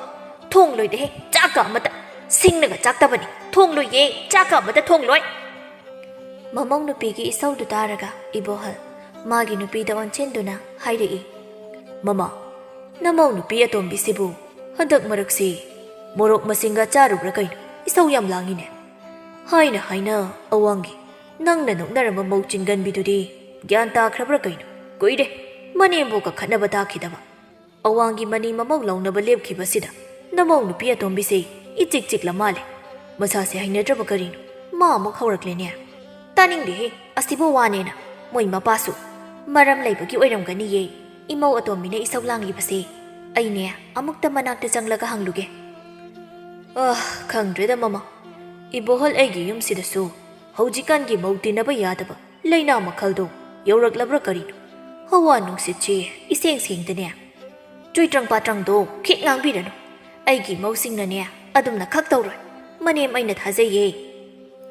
ꯊꯣꯡꯂꯣꯏꯗꯦꯍꯦ, ꯆꯥꯛꯀ ꯑꯃꯠꯇ꯫ ꯁꯤꯡꯅꯒ ꯆꯥꯛꯇꯕꯅꯤ꯫ ꯊꯣꯡꯂꯣꯏꯌꯦ, ꯆꯥꯛꯀ ꯑꯃꯠꯇ ꯊꯣꯡꯂꯣꯏ꯫" ꯃꯃꯧ ꯅꯨꯄꯤꯒꯤ ꯏꯁꯧꯗꯨ ꯇꯥꯔꯒ ꯏꯕꯣꯍꯜ ꯃꯥꯒꯤ ꯅꯨꯄꯤꯗ ꯑꯣꯟꯁꯤꯟꯗꯨꯅ ꯍꯥꯏꯔꯛꯏ, "ꯃꯃꯥ, ꯅꯃꯧ ꯅꯨꯄꯤ ꯑꯇꯣꯝꯕꯤꯁꯤꯕꯨ ꯍꯟꯗꯛ ꯃꯔꯛꯁꯤ ꯃꯣꯔꯣꯛ ꯃꯁꯤꯡꯒ ꯆꯥꯔꯨꯕ꯭ꯔꯥ ꯀꯩꯅꯣ? ꯏꯁꯧ ꯌꯥꯝ ꯂꯥꯡꯉꯤꯅꯦ꯫ ꯍꯥꯏꯅ ꯍꯥꯏꯅ ꯑꯋꯥꯡꯒꯤ ꯅꯪꯅ ꯅꯣꯛꯅꯔꯝꯕ ꯃꯧ ꯆꯤꯡꯒꯟꯕꯤꯗꯨꯗꯤ ꯒ꯭ꯌꯥꯟ ꯇꯥꯈ꯭ꯔꯕ꯭ꯔꯥ ꯀꯩꯅꯣ? ꯀꯨꯏꯔꯦ ꯃꯅꯦꯝꯕꯣꯛꯀ ꯈꯠꯅꯕ ꯇꯥꯈꯤꯗꯕ꯫ ꯑꯋꯥꯡꯒꯤ ꯃꯅꯤ ꯃꯃꯧ ꯂꯧꯅꯕ ꯂꯦꯞꯈꯤꯕꯁꯤꯗ ꯅꯃꯧ ꯅꯨꯄꯤ ꯑꯇꯣꯝꯕꯤꯁꯦ ꯏꯆꯤꯛ ꯆꯤꯛꯂ ꯃꯥꯜꯂꯦ꯫ ꯃꯁꯥꯁꯦ ꯍꯩꯅꯗ꯭ꯔꯕ ꯀꯔꯤꯅꯣ? ꯃꯥ ꯑꯃꯨꯛ ꯍꯧꯔꯛꯂꯦꯅꯦ꯫" "ꯇꯥꯅꯤꯡꯗꯦꯍꯦ, ꯑꯁꯤꯕꯨ ꯋꯥꯅꯦꯅ꯫ ꯃꯣꯏ ꯃꯄꯥꯁꯨ ꯃꯔꯝ ꯂꯩꯕꯒꯤ ꯑꯣꯏꯔꯝꯒꯅꯤꯌꯦ ꯏꯃꯧ ꯑꯇꯣꯝꯕꯤꯅ ꯏꯁꯧ ꯂꯥꯡꯂꯤꯕꯁꯦ꯫ ꯑꯩꯅꯦ ꯑꯃꯨꯛꯇ ꯃꯅꯥꯛꯇ ꯆꯪꯂꯒ ꯍꯪꯂꯨꯒꯦ꯫" "ꯑ, ꯈꯪꯗ꯭ꯔꯦꯗ ꯃꯃꯥ꯫ ꯏꯕꯣꯍꯜ ꯑꯩꯒꯤ ꯌꯨꯝꯁꯤꯗꯁꯨ ꯍꯧꯖꯤꯛꯀꯥꯟꯒꯤ ꯃꯧ ꯇꯤꯟꯅꯕ ꯌꯥꯗꯕ ꯂꯥꯏꯅꯥ ꯃꯈꯜꯗꯣ ꯌꯧꯔꯛꯂꯕ꯭ꯔꯥ ꯀꯔꯤꯅꯣ? ꯍꯋꯥ ꯅꯨꯡꯁꯤꯠꯁꯤ ꯏꯁꯦꯡ ꯁꯦꯡꯗꯅꯦ꯫" "ꯆꯨꯏꯇ꯭ꯔꯪ ꯄꯥꯇ꯭ꯔꯪꯗꯣ ꯈꯤꯠ ꯉꯥꯡꯕꯤꯔꯅꯨ꯫ ꯑꯩꯒꯤ ꯃꯧꯁꯤꯡꯅꯅꯦ ꯑꯗꯨꯝꯅ ꯈꯛ ꯇꯧꯔꯣꯏ꯫ ꯃꯅꯦꯝ ꯑꯩꯅ ꯊꯥꯖꯩꯌꯦ꯫"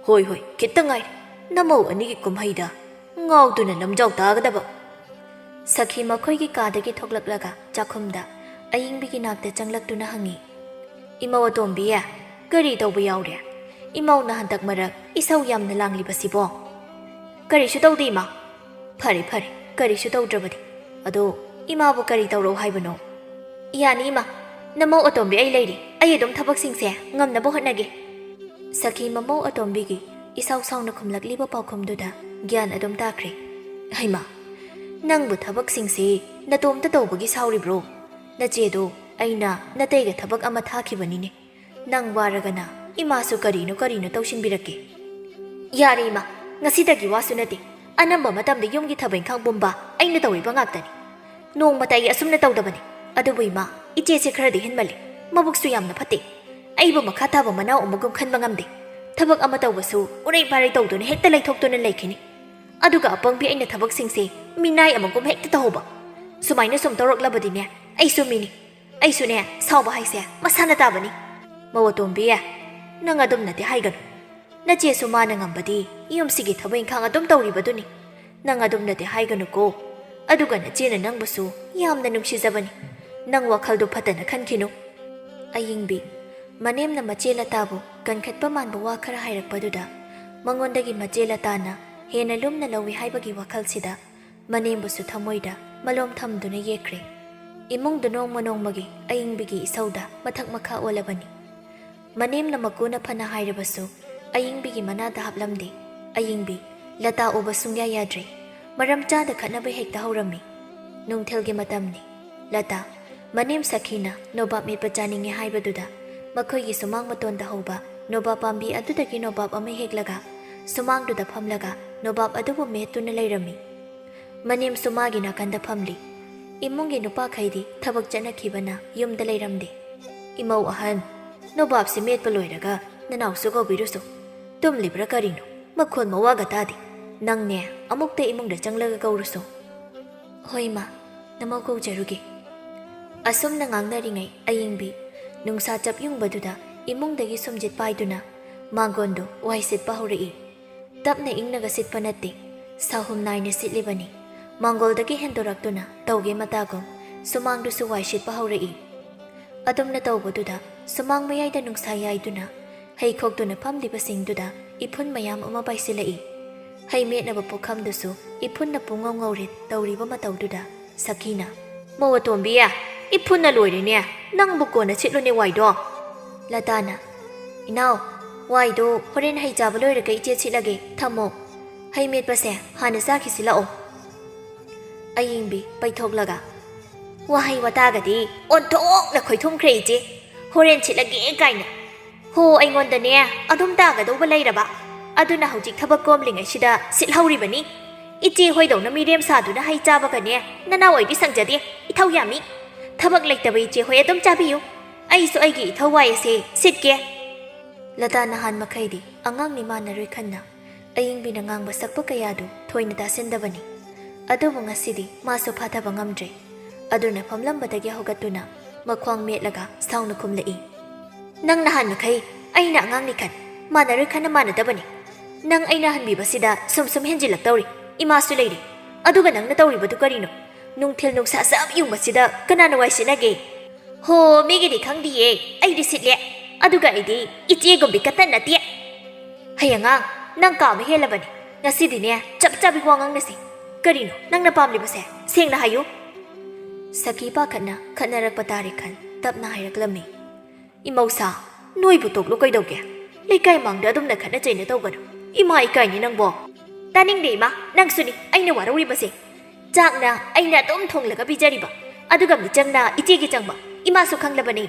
"ꯍꯣꯏ ꯍꯣꯏ, ꯈꯤꯠꯇ ꯉꯥꯏꯔꯦ꯫ ꯅꯃꯧ ꯑꯅꯤꯒꯤ ꯀꯨꯝꯍꯩꯗ ꯉꯥꯎꯗꯨꯅ ꯂꯝꯖꯥꯎ ꯇꯥꯒꯗꯕ꯫" ꯁꯈꯤ ꯃꯈꯣꯏꯒꯤ ꯀꯥꯗꯒꯤ ꯊꯣꯛꯂꯛꯂꯒ ꯆꯥꯛꯈꯨꯝꯗ ꯑꯌꯤꯡꯕꯤꯒꯤ ꯅꯥꯛꯇ ꯆꯪꯂꯛꯇꯨꯅ ꯍꯪꯉꯤ, "ꯏꯃꯧ ꯑꯇꯣꯝꯕꯤ, ꯀꯔꯤ ꯇꯧꯕ ꯌꯥꯎꯔꯦ? ꯏꯃꯧꯅ ꯍꯟꯗꯛ ꯃꯔꯛ ꯏꯁꯧ ꯌꯥꯝꯅ ꯂꯥꯡꯂꯤꯕꯁꯤꯕꯣ?" "ꯀꯔꯤꯁꯨ ꯇꯧꯗꯦ, ꯏꯃꯥ"꯫ "ꯐꯔꯦ, ꯐꯔꯦ, ꯀꯔꯤꯁꯨ ꯇꯧꯗ꯭ꯔꯕꯗꯤ꯫ ꯑꯗꯣ ꯏꯃꯥꯕꯨ ꯀꯔꯤ ꯇꯧꯔꯛꯎ ꯍꯥꯏꯕꯅꯣ?" "ꯌꯥꯅꯤ, ꯏꯃꯥ꯫ ꯅꯃꯧ ꯑꯇꯣꯝꯕꯤ ꯑꯩ ꯂꯩꯔꯤ꯫ ꯑꯩ ꯑꯗꯨꯝ ꯊꯕꯛꯁꯤꯡꯁꯦ ꯉꯝꯅꯕ ꯍꯣꯠꯅꯒꯦ"꯫ ꯁꯈꯤ ꯃꯃꯧ ꯑꯇꯣꯝꯕꯤꯒꯤ ꯏꯁꯥꯎ ꯁꯥꯎꯅ ꯈꯨꯝꯂꯛꯂꯤꯕ ꯄꯥꯎꯈꯨꯝꯗꯨꯗ ꯒ꯭ꯌꯥꯟ ꯑꯗꯨꯝ ꯇꯥꯈ꯭ꯔꯦ꯫ "ꯍꯩꯃꯥ, ꯅꯪꯕꯨ ꯊꯕꯛꯁꯤꯡꯁꯤ ꯅꯇꯣꯝꯇ ꯇꯧꯕꯒꯤ ꯁꯥꯎꯔꯤꯕ꯭ꯔꯣ? ꯅꯆꯦꯗꯣ ꯑꯩꯅ ꯅꯇꯩꯒ ꯊꯕꯛ ꯑꯃ ꯊꯥꯈꯤꯕꯅꯤꯅꯦ꯫ ꯅꯪ ꯋꯥꯔꯒꯅ ꯏꯃꯥꯁꯨ ꯀꯔꯤꯅꯣ ꯀꯔꯤꯅꯣ ꯇꯧꯁꯤꯟꯕꯤꯔꯛꯀꯦ"꯫ "ꯌꯥꯔꯦ, ꯏꯃꯥ, ꯉꯁꯤꯗꯒꯤ ꯋꯥꯁꯨ ꯅꯠꯇꯦ꯫ ꯑꯅꯝꯕ ꯃꯇꯝꯗ ꯌꯨꯝꯒꯤ ꯊꯕꯛ ꯏꯪꯈꯥꯡ ꯄꯨꯝꯕ ꯑꯩꯅ ꯇꯧꯔꯤꯕ ꯉꯥꯛꯇꯅꯤ꯫ ꯅꯣꯡꯃꯇ ꯑꯩ ꯑꯁꯨꯝꯅ ꯇꯧꯗꯕꯅꯤ꯫ ꯑꯗꯨꯕꯨ ꯏꯃꯥ, ꯏꯆꯦꯁꯦ ꯈꯔꯗꯤ ꯍꯦꯟꯃꯜꯂꯤ꯫ ꯃꯕꯨꯛꯁꯨ ꯌꯥꯝꯅ ꯐꯠꯇꯦ꯫ ꯑꯩꯕꯨ ꯃꯈꯥ ꯊꯥꯕ ꯃꯅꯥꯎ ꯑꯃꯒꯨꯝ ꯈꯟꯕ ꯉꯝꯗꯦ꯫ ꯊꯕꯛ ꯑꯃ ꯇꯧꯕꯁꯨ ꯎꯔꯩ ꯄꯥꯔꯩ ꯇꯧꯗꯨꯅ ꯍꯦꯛꯇ ꯂꯩꯊꯣꯛꯇꯨꯅ ꯂꯩꯈꯤꯅꯤ꯫ ꯑꯗꯨꯒ ꯑꯄꯪꯕꯤ ꯑꯩꯅ ꯊꯕꯛꯁꯤꯡꯁꯦ ꯃꯤꯅꯥꯏ ꯑꯃꯒꯨꯝ ꯍꯦꯛꯇ ꯇꯧꯍꯧꯕ꯫ ꯁꯨꯃꯥꯏꯅ ꯁꯨꯝ ꯇꯧꯔꯛꯂꯕꯗꯤꯅꯦ, ꯑꯩꯁꯨ ꯃꯤꯅꯤ꯫ ꯑꯩꯁꯨꯅꯦ, ꯁꯥꯎꯕ ꯍꯥꯏꯁꯦ ꯃꯁꯥꯅ ꯇꯥꯕꯅꯤ"꯫ "ꯃꯧ ꯑꯇꯣꯝꯕꯤ, ꯅꯪ ꯑꯗꯨꯝꯅꯗꯤ ꯍꯥꯏꯒꯅꯨ꯫ ꯅꯆꯦꯁꯨ ꯃꯥꯅ ꯉꯝꯕꯗꯤ ꯌꯨꯝꯁꯤꯒꯤ ꯊꯕꯛ ꯏꯪꯈꯥꯡ ꯑꯗꯨꯝ ꯇꯧꯔꯤꯕꯗꯨꯅꯤ꯫ ꯅꯪ ꯑꯗꯨꯝꯅꯗꯤ ꯍꯥꯏꯒꯅꯨꯀꯣ꯫ ꯑꯗꯨꯒ ꯅꯆꯦꯅ ꯅꯪꯕꯨꯁꯨ ꯌꯥꯝꯅ ꯅꯨꯡꯁꯤꯖꯕꯅꯤ꯫ ꯅꯪ ꯋꯥꯈꯜꯗꯨ ꯐꯠꯇꯅ ꯈꯟꯈꯤꯅꯨ"꯫ ꯑꯌꯤꯡꯕꯤ, ꯃꯅꯦꯝꯅ ꯃꯆꯦ ꯂꯇꯥꯕꯨ ꯀꯟꯈꯠꯄ ꯃꯥꯟꯕ ꯋꯥ ꯈꯔ ꯍꯥꯏꯔꯛꯄꯗꯨꯗ ꯃꯉꯣꯟꯗꯒꯤ ꯃꯆꯦ ꯂꯇꯥꯅ ꯍꯦꯟꯅ ꯂꯨꯝꯅ ꯂꯧꯏ ꯍꯥꯏꯕꯒꯤ ꯋꯥꯈꯜꯁꯤꯗ ꯃꯅꯦꯝꯕꯨꯁꯨ ꯊꯃꯣꯏꯗ ꯃꯂꯣꯝ ꯊꯝꯗꯨꯅ ꯌꯦꯛꯈ꯭ꯔꯦ꯫ ꯏꯃꯨꯡꯗꯨ ꯅꯣꯡꯃ ꯅꯣꯡꯃꯒꯤ ꯑꯌꯤꯡꯕꯤꯒꯤ ꯏꯁꯧꯗ ꯃꯊꯛ ꯃꯈꯥ ꯑꯣꯜꯂꯕꯅꯤ꯫ ꯃꯅꯦꯝꯅ ꯃꯀꯨꯅ ꯐꯅ ꯍꯥꯏꯔꯕꯁꯨ ꯑꯌꯤꯡꯕꯤꯒꯤ ꯃꯅꯥꯗ ꯍꯥꯞꯂꯝꯗꯦ꯫ ꯑꯌꯤꯡꯕꯤ ꯂꯇꯥ ꯎꯕ ꯁꯨꯡꯌꯥ ꯌꯥꯗ꯭ꯔꯦ꯫ ꯃꯔꯝ ꯆꯥꯗ ꯈꯠꯅꯕ ꯍꯦꯛꯇ ꯍꯧꯔꯝꯃꯤ꯫ ꯅꯨꯡꯊꯤꯜꯒꯤ ꯃꯇꯝꯅꯤ꯫ ꯂꯇꯥ, ꯃꯅꯦꯝ ꯁꯈꯤꯅ ꯅꯣꯕꯥꯞ ꯃꯦꯠꯄ ꯆꯥꯅꯤꯡꯉꯤ ꯍꯥꯏꯕꯗꯨꯗ ꯃꯈꯣꯏꯒꯤ ꯁꯨꯃꯥꯡ ꯃꯇꯣꯟꯗ ꯍꯧꯕ ꯅꯣꯕꯥꯞ ꯄꯥꯝꯕꯤ ꯑꯗꯨꯗꯒꯤ ꯅꯣꯕꯥꯞ ꯑꯃ ꯍꯦꯛꯂꯒ ꯁꯨꯃꯥꯡꯗꯨꯗ ꯐꯝꯂꯒ ꯅꯣꯕꯥꯞ ꯑꯗꯨꯕꯨ ꯃꯦꯠꯇꯨꯅ ꯂꯩꯔꯝꯃꯤ꯫ ꯃꯅꯦꯝꯁꯨ ꯃꯥꯒꯤ ꯅꯥꯀꯟꯗ ꯐꯝꯂꯤ꯫ ꯏꯃꯨꯡꯒꯤ ꯅꯨꯄꯥꯈꯩꯗꯤ ꯊꯕꯛ ꯆꯠꯅꯈꯤꯕꯅ ꯌꯨꯝꯗ ꯂꯩꯔꯝꯗꯦ꯫ "ꯏꯃꯧ ꯑꯍꯟ, ꯅꯣꯕꯥꯞꯁꯤ ꯃꯦꯠꯄ ꯂꯣꯏꯔꯒ ꯅꯅꯥꯎꯁꯨ ꯀꯧꯕꯤꯔꯨꯁꯨ꯫ ꯇꯨꯝꯂꯤꯕ꯭ꯔꯥ ꯀꯔꯤꯅꯣ? ꯃꯈꯣꯟ ꯃꯋꯥꯒ ꯇꯥꯗꯦ꯫ ꯅꯪꯅꯦ, ꯑꯃꯨꯛꯇ ꯏꯃꯨꯡꯗ ꯆꯪꯂꯒ ꯀꯧꯔꯨꯁꯨ"꯫ "ꯍꯣꯏ, ꯏꯃꯥ, ꯅꯃꯧ ꯀꯧꯖꯔꯨꯒꯦ"꯫ ꯑꯁꯨꯝꯅ ꯉꯥꯡꯅꯔꯤꯉꯩ ꯑꯌꯤꯡꯕꯤ ꯅꯨꯡꯁꯥ ꯆꯞ ꯌꯨꯡꯕꯗꯨꯗ ꯏꯃꯨꯡꯗꯒꯤ ꯁꯨꯝꯖꯤꯠ ꯄꯥꯏꯗꯨꯅ ꯃꯥꯡꯒꯣꯟꯗꯨ ꯋꯥꯏ ꯁꯤꯠꯄ ꯍꯧꯔꯛꯏ꯫ ꯇꯞꯅ ꯏꯪꯅꯒ ꯁꯤꯠꯄ ꯅꯠꯇꯦ, ꯁꯥꯍꯨꯝ ꯅꯥꯏꯅ ꯁꯤꯠꯂꯤꯕꯅꯤ꯫ ꯃꯥꯡꯒꯣꯜꯗꯒꯤ ꯍꯦꯟꯗꯣꯔꯛꯇꯨꯅ ꯇꯧꯒꯦ ꯃꯇꯥꯒꯨꯝ ꯁꯨꯃꯥꯡꯗꯨꯁꯨ ꯋꯥꯏ ꯁꯤꯠꯄ ꯍꯧꯔꯛꯏ꯫ ꯑꯗꯨꯝꯅ ꯇꯧꯕꯗꯨꯗ ꯁꯨꯃꯥꯡ ꯃꯌꯥꯏꯗ ꯅꯨꯡꯁꯥ ꯌꯥꯏꯗꯨꯅ ꯍꯩ ꯈꯣꯛꯇꯨꯅ ꯐꯝꯂꯤꯕꯁꯤꯡꯗꯨꯗ ꯏꯐꯨꯟ ꯃꯌꯥꯝ ꯑꯃ ꯄꯥꯏꯁꯤꯜꯂꯛꯏ꯫ ꯍꯩ ꯃꯦꯠꯅꯕ ꯄꯨꯈꯝꯗꯨꯁꯨ ꯏꯐꯨꯟꯅ ꯄꯨꯡꯉꯧ ꯉꯧꯔꯦ ꯇꯧꯔꯤꯕ ꯃꯇꯧꯗꯨꯗ ꯁꯈꯤꯅ, "ꯃꯧ ꯑꯇꯣꯝꯕꯤ, ꯏꯐꯨꯟꯅ ꯂꯣꯏꯔꯦꯅꯦ, ꯅꯪꯕꯨ ꯀꯣꯟꯅ ꯁꯤꯠꯂꯨꯅꯦ ꯋꯥꯏꯗꯣ꯫" ꯂꯇꯥꯅ, "ꯏꯅꯥꯎ, ꯋꯥꯏꯗꯣ ꯍꯣꯔꯦꯟ ꯍꯩ ꯆꯥꯕ ꯂꯣꯏꯔꯒ ꯏꯆꯦ ꯁꯤꯠꯂꯒꯦ, ꯊꯝꯃꯣ꯫ ꯍꯩ ꯃꯦꯠꯄꯁꯦ ꯍꯥꯟꯅ ꯆꯥꯈꯤꯁꯤ ꯂꯥꯛꯑꯣ꯫" ꯑꯌꯤꯡꯕꯤ ꯄꯩꯊꯣꯛꯂꯒ, "ꯋꯥꯍꯩ ꯋꯥꯇꯥꯒꯗꯤ ꯑꯣꯟꯊꯣꯛꯅ ꯈꯣꯏꯊꯨꯝꯈ꯭ꯔꯦ ꯏꯆꯦ꯫ ꯍꯣꯔꯦꯟ ꯁꯤꯠꯂꯒꯦ ꯀꯥꯏꯅ꯫ ꯍꯣ, ꯑꯩꯉꯣꯟꯗꯅꯦ ꯑꯗꯨꯝ ꯇꯥꯒꯗꯧꯕ ꯂꯩꯔꯕ? ꯑꯗꯨꯅ ꯍꯧꯖꯤꯛ ꯊꯕꯛ ꯀꯣꯝꯂꯤꯉꯩꯁꯤꯗ ꯁꯤꯠꯍꯧꯔꯤꯕꯅꯤ꯫ ꯏꯆꯦ ꯍꯣꯏꯗꯧꯅ ꯃꯤꯔꯦꯝ ꯁꯥꯗꯨꯅ ꯍꯩ ꯆꯥꯕꯒꯅꯦ ꯅꯅꯥꯎ ꯑꯩꯗꯤ ꯁꯪꯖꯗꯦ, ꯏꯊꯧ ꯌꯥꯝꯃꯤ꯫ ꯊꯕꯛ ꯂꯩꯇꯕ ꯏꯆꯦ ꯍꯣꯏ ꯑꯗꯨꯝ ꯆꯥꯕꯤꯌꯨ꯫ ꯑꯩꯁꯨ ꯑꯩꯒꯤ ꯏꯊꯧ ꯋꯥꯏ ꯑꯁꯦ ꯁꯤꯠꯀꯦ꯫" ꯂꯇꯥ ꯅꯍꯥꯟ ꯃꯈꯩꯗꯤ ꯑꯉꯥꯡꯅꯤ ꯃꯥꯟꯅꯔꯣꯏ ꯈꯟꯅ ꯑꯌꯤꯡꯕꯤꯅ ꯉꯥꯡꯕ ꯁꯛꯄ ꯀꯌꯥꯗꯨ ꯊꯣꯏꯅ ꯇꯥꯁꯤꯟꯗꯕꯅꯤ꯫ ꯑꯗꯨꯕꯨ ꯉꯁꯤꯗꯤ ꯃꯥꯁꯨ ꯐꯥꯊꯕ ꯉꯝꯗ꯭ꯔꯦ꯫ ꯑꯗꯨꯅ ꯐꯝꯂꯝꯕꯗꯒꯤ ꯍꯧꯒꯠꯇꯨꯅ ꯃꯈ꯭ꯋꯥꯡ ꯃꯦꯠꯂꯒ ꯁꯥꯎꯅ ꯈꯨꯝꯂꯛꯏ, "ꯅꯪ ꯅꯍꯥꯟ ꯃꯈꯩ ꯑꯩꯅ ꯑꯉꯥꯡꯅꯤ ꯈꯟ, ꯃꯥꯟꯅꯔꯣꯏ ꯈꯟꯅ ꯃꯥꯟꯅꯗꯕꯅꯤ꯫ ꯅꯪ ꯑꯩꯅ ꯍꯟꯕꯤꯕꯁꯤꯗ ꯁꯨꯝ ꯁꯨꯝ ꯍꯦꯟꯖꯤꯜꯂꯛꯇꯧꯔꯤ꯫ ꯏꯃꯥꯁꯨ ꯂꯩꯔꯤ꯫ ꯑꯗꯨꯒ ꯅꯪꯅ ꯇꯧꯔꯤꯕꯗꯨ ꯀꯔꯤꯅꯣ? ꯅꯨꯡꯊꯤꯜ ꯅꯨꯡꯁꯥ ꯆꯞ ꯌꯨꯡꯕꯁꯤꯗ ꯀꯅꯥꯅ ꯋꯥꯏ ꯁꯤꯠꯅꯒꯦ?" "ꯍꯣ, ꯃꯤꯒꯤꯗꯤ ꯈꯪꯗꯤꯌꯦ, ꯑꯩꯗꯤ ꯁꯤꯠꯂꯦ꯫ ꯑꯗꯨꯒ ꯑꯩꯗꯤ ꯏꯆꯦꯒꯨꯝꯕꯤ ꯀꯠꯇ ꯅꯠꯇꯦ꯫" "ꯍꯩ ꯑꯉꯥꯡ, ꯅꯪ ꯀꯥ ꯑꯃ ꯍꯦꯜꯂꯕꯅꯤ꯫ ꯉꯁꯤꯗꯤꯅꯦ ꯆꯞ ꯆꯥꯕꯤ ꯋꯥ ꯉꯥꯡꯅꯁꯤ꯫ ꯀꯔꯤꯅꯣ ꯅꯪꯅ ꯄꯥꯝꯂꯤꯕꯁꯦ? ꯁꯦꯡꯅ ꯍꯥꯏꯌꯨ꯫" ꯁꯈꯤ ꯄꯥꯈꯠꯅ ꯈꯠꯅꯔꯛꯄ ꯇꯥꯔꯦ ꯈꯟ ꯇꯞꯅ ꯍꯥꯏꯔꯛꯂꯝꯃꯤ, "ꯏꯃꯧꯁꯥ, ꯅꯣꯏꯕꯨ ꯇꯣꯛꯂꯣ ꯀꯩꯗꯧꯒꯦ? ꯂꯩꯀꯥꯏ ꯃꯥꯡꯗ ꯑꯗꯨꯝꯅ ꯈꯠꯅ ꯆꯩꯅ ꯇꯧꯒꯅꯨ꯫ ꯏꯃꯥ ꯏꯀꯥꯏꯅꯤ ꯅꯪꯕꯣ꯫" "ꯇꯥꯅꯤꯡꯗꯦ ꯏꯃꯥ, ꯅꯪꯁꯨꯅꯤ ꯑꯩꯅ ꯋꯥꯔꯧꯔꯤꯕꯁꯦ꯫ ꯆꯥꯛꯅ ꯑꯩꯅ ꯑꯗꯨꯝ ꯊꯣꯡꯂꯒ ꯄꯤꯖꯔꯤꯕ, ꯑꯗꯨꯒ ꯃꯤꯆꯪꯅ ꯏꯆꯦꯒꯤ ꯆꯪꯕ꯫ ꯏꯃꯥꯁꯨ ꯈꯪꯂꯕꯅꯤ,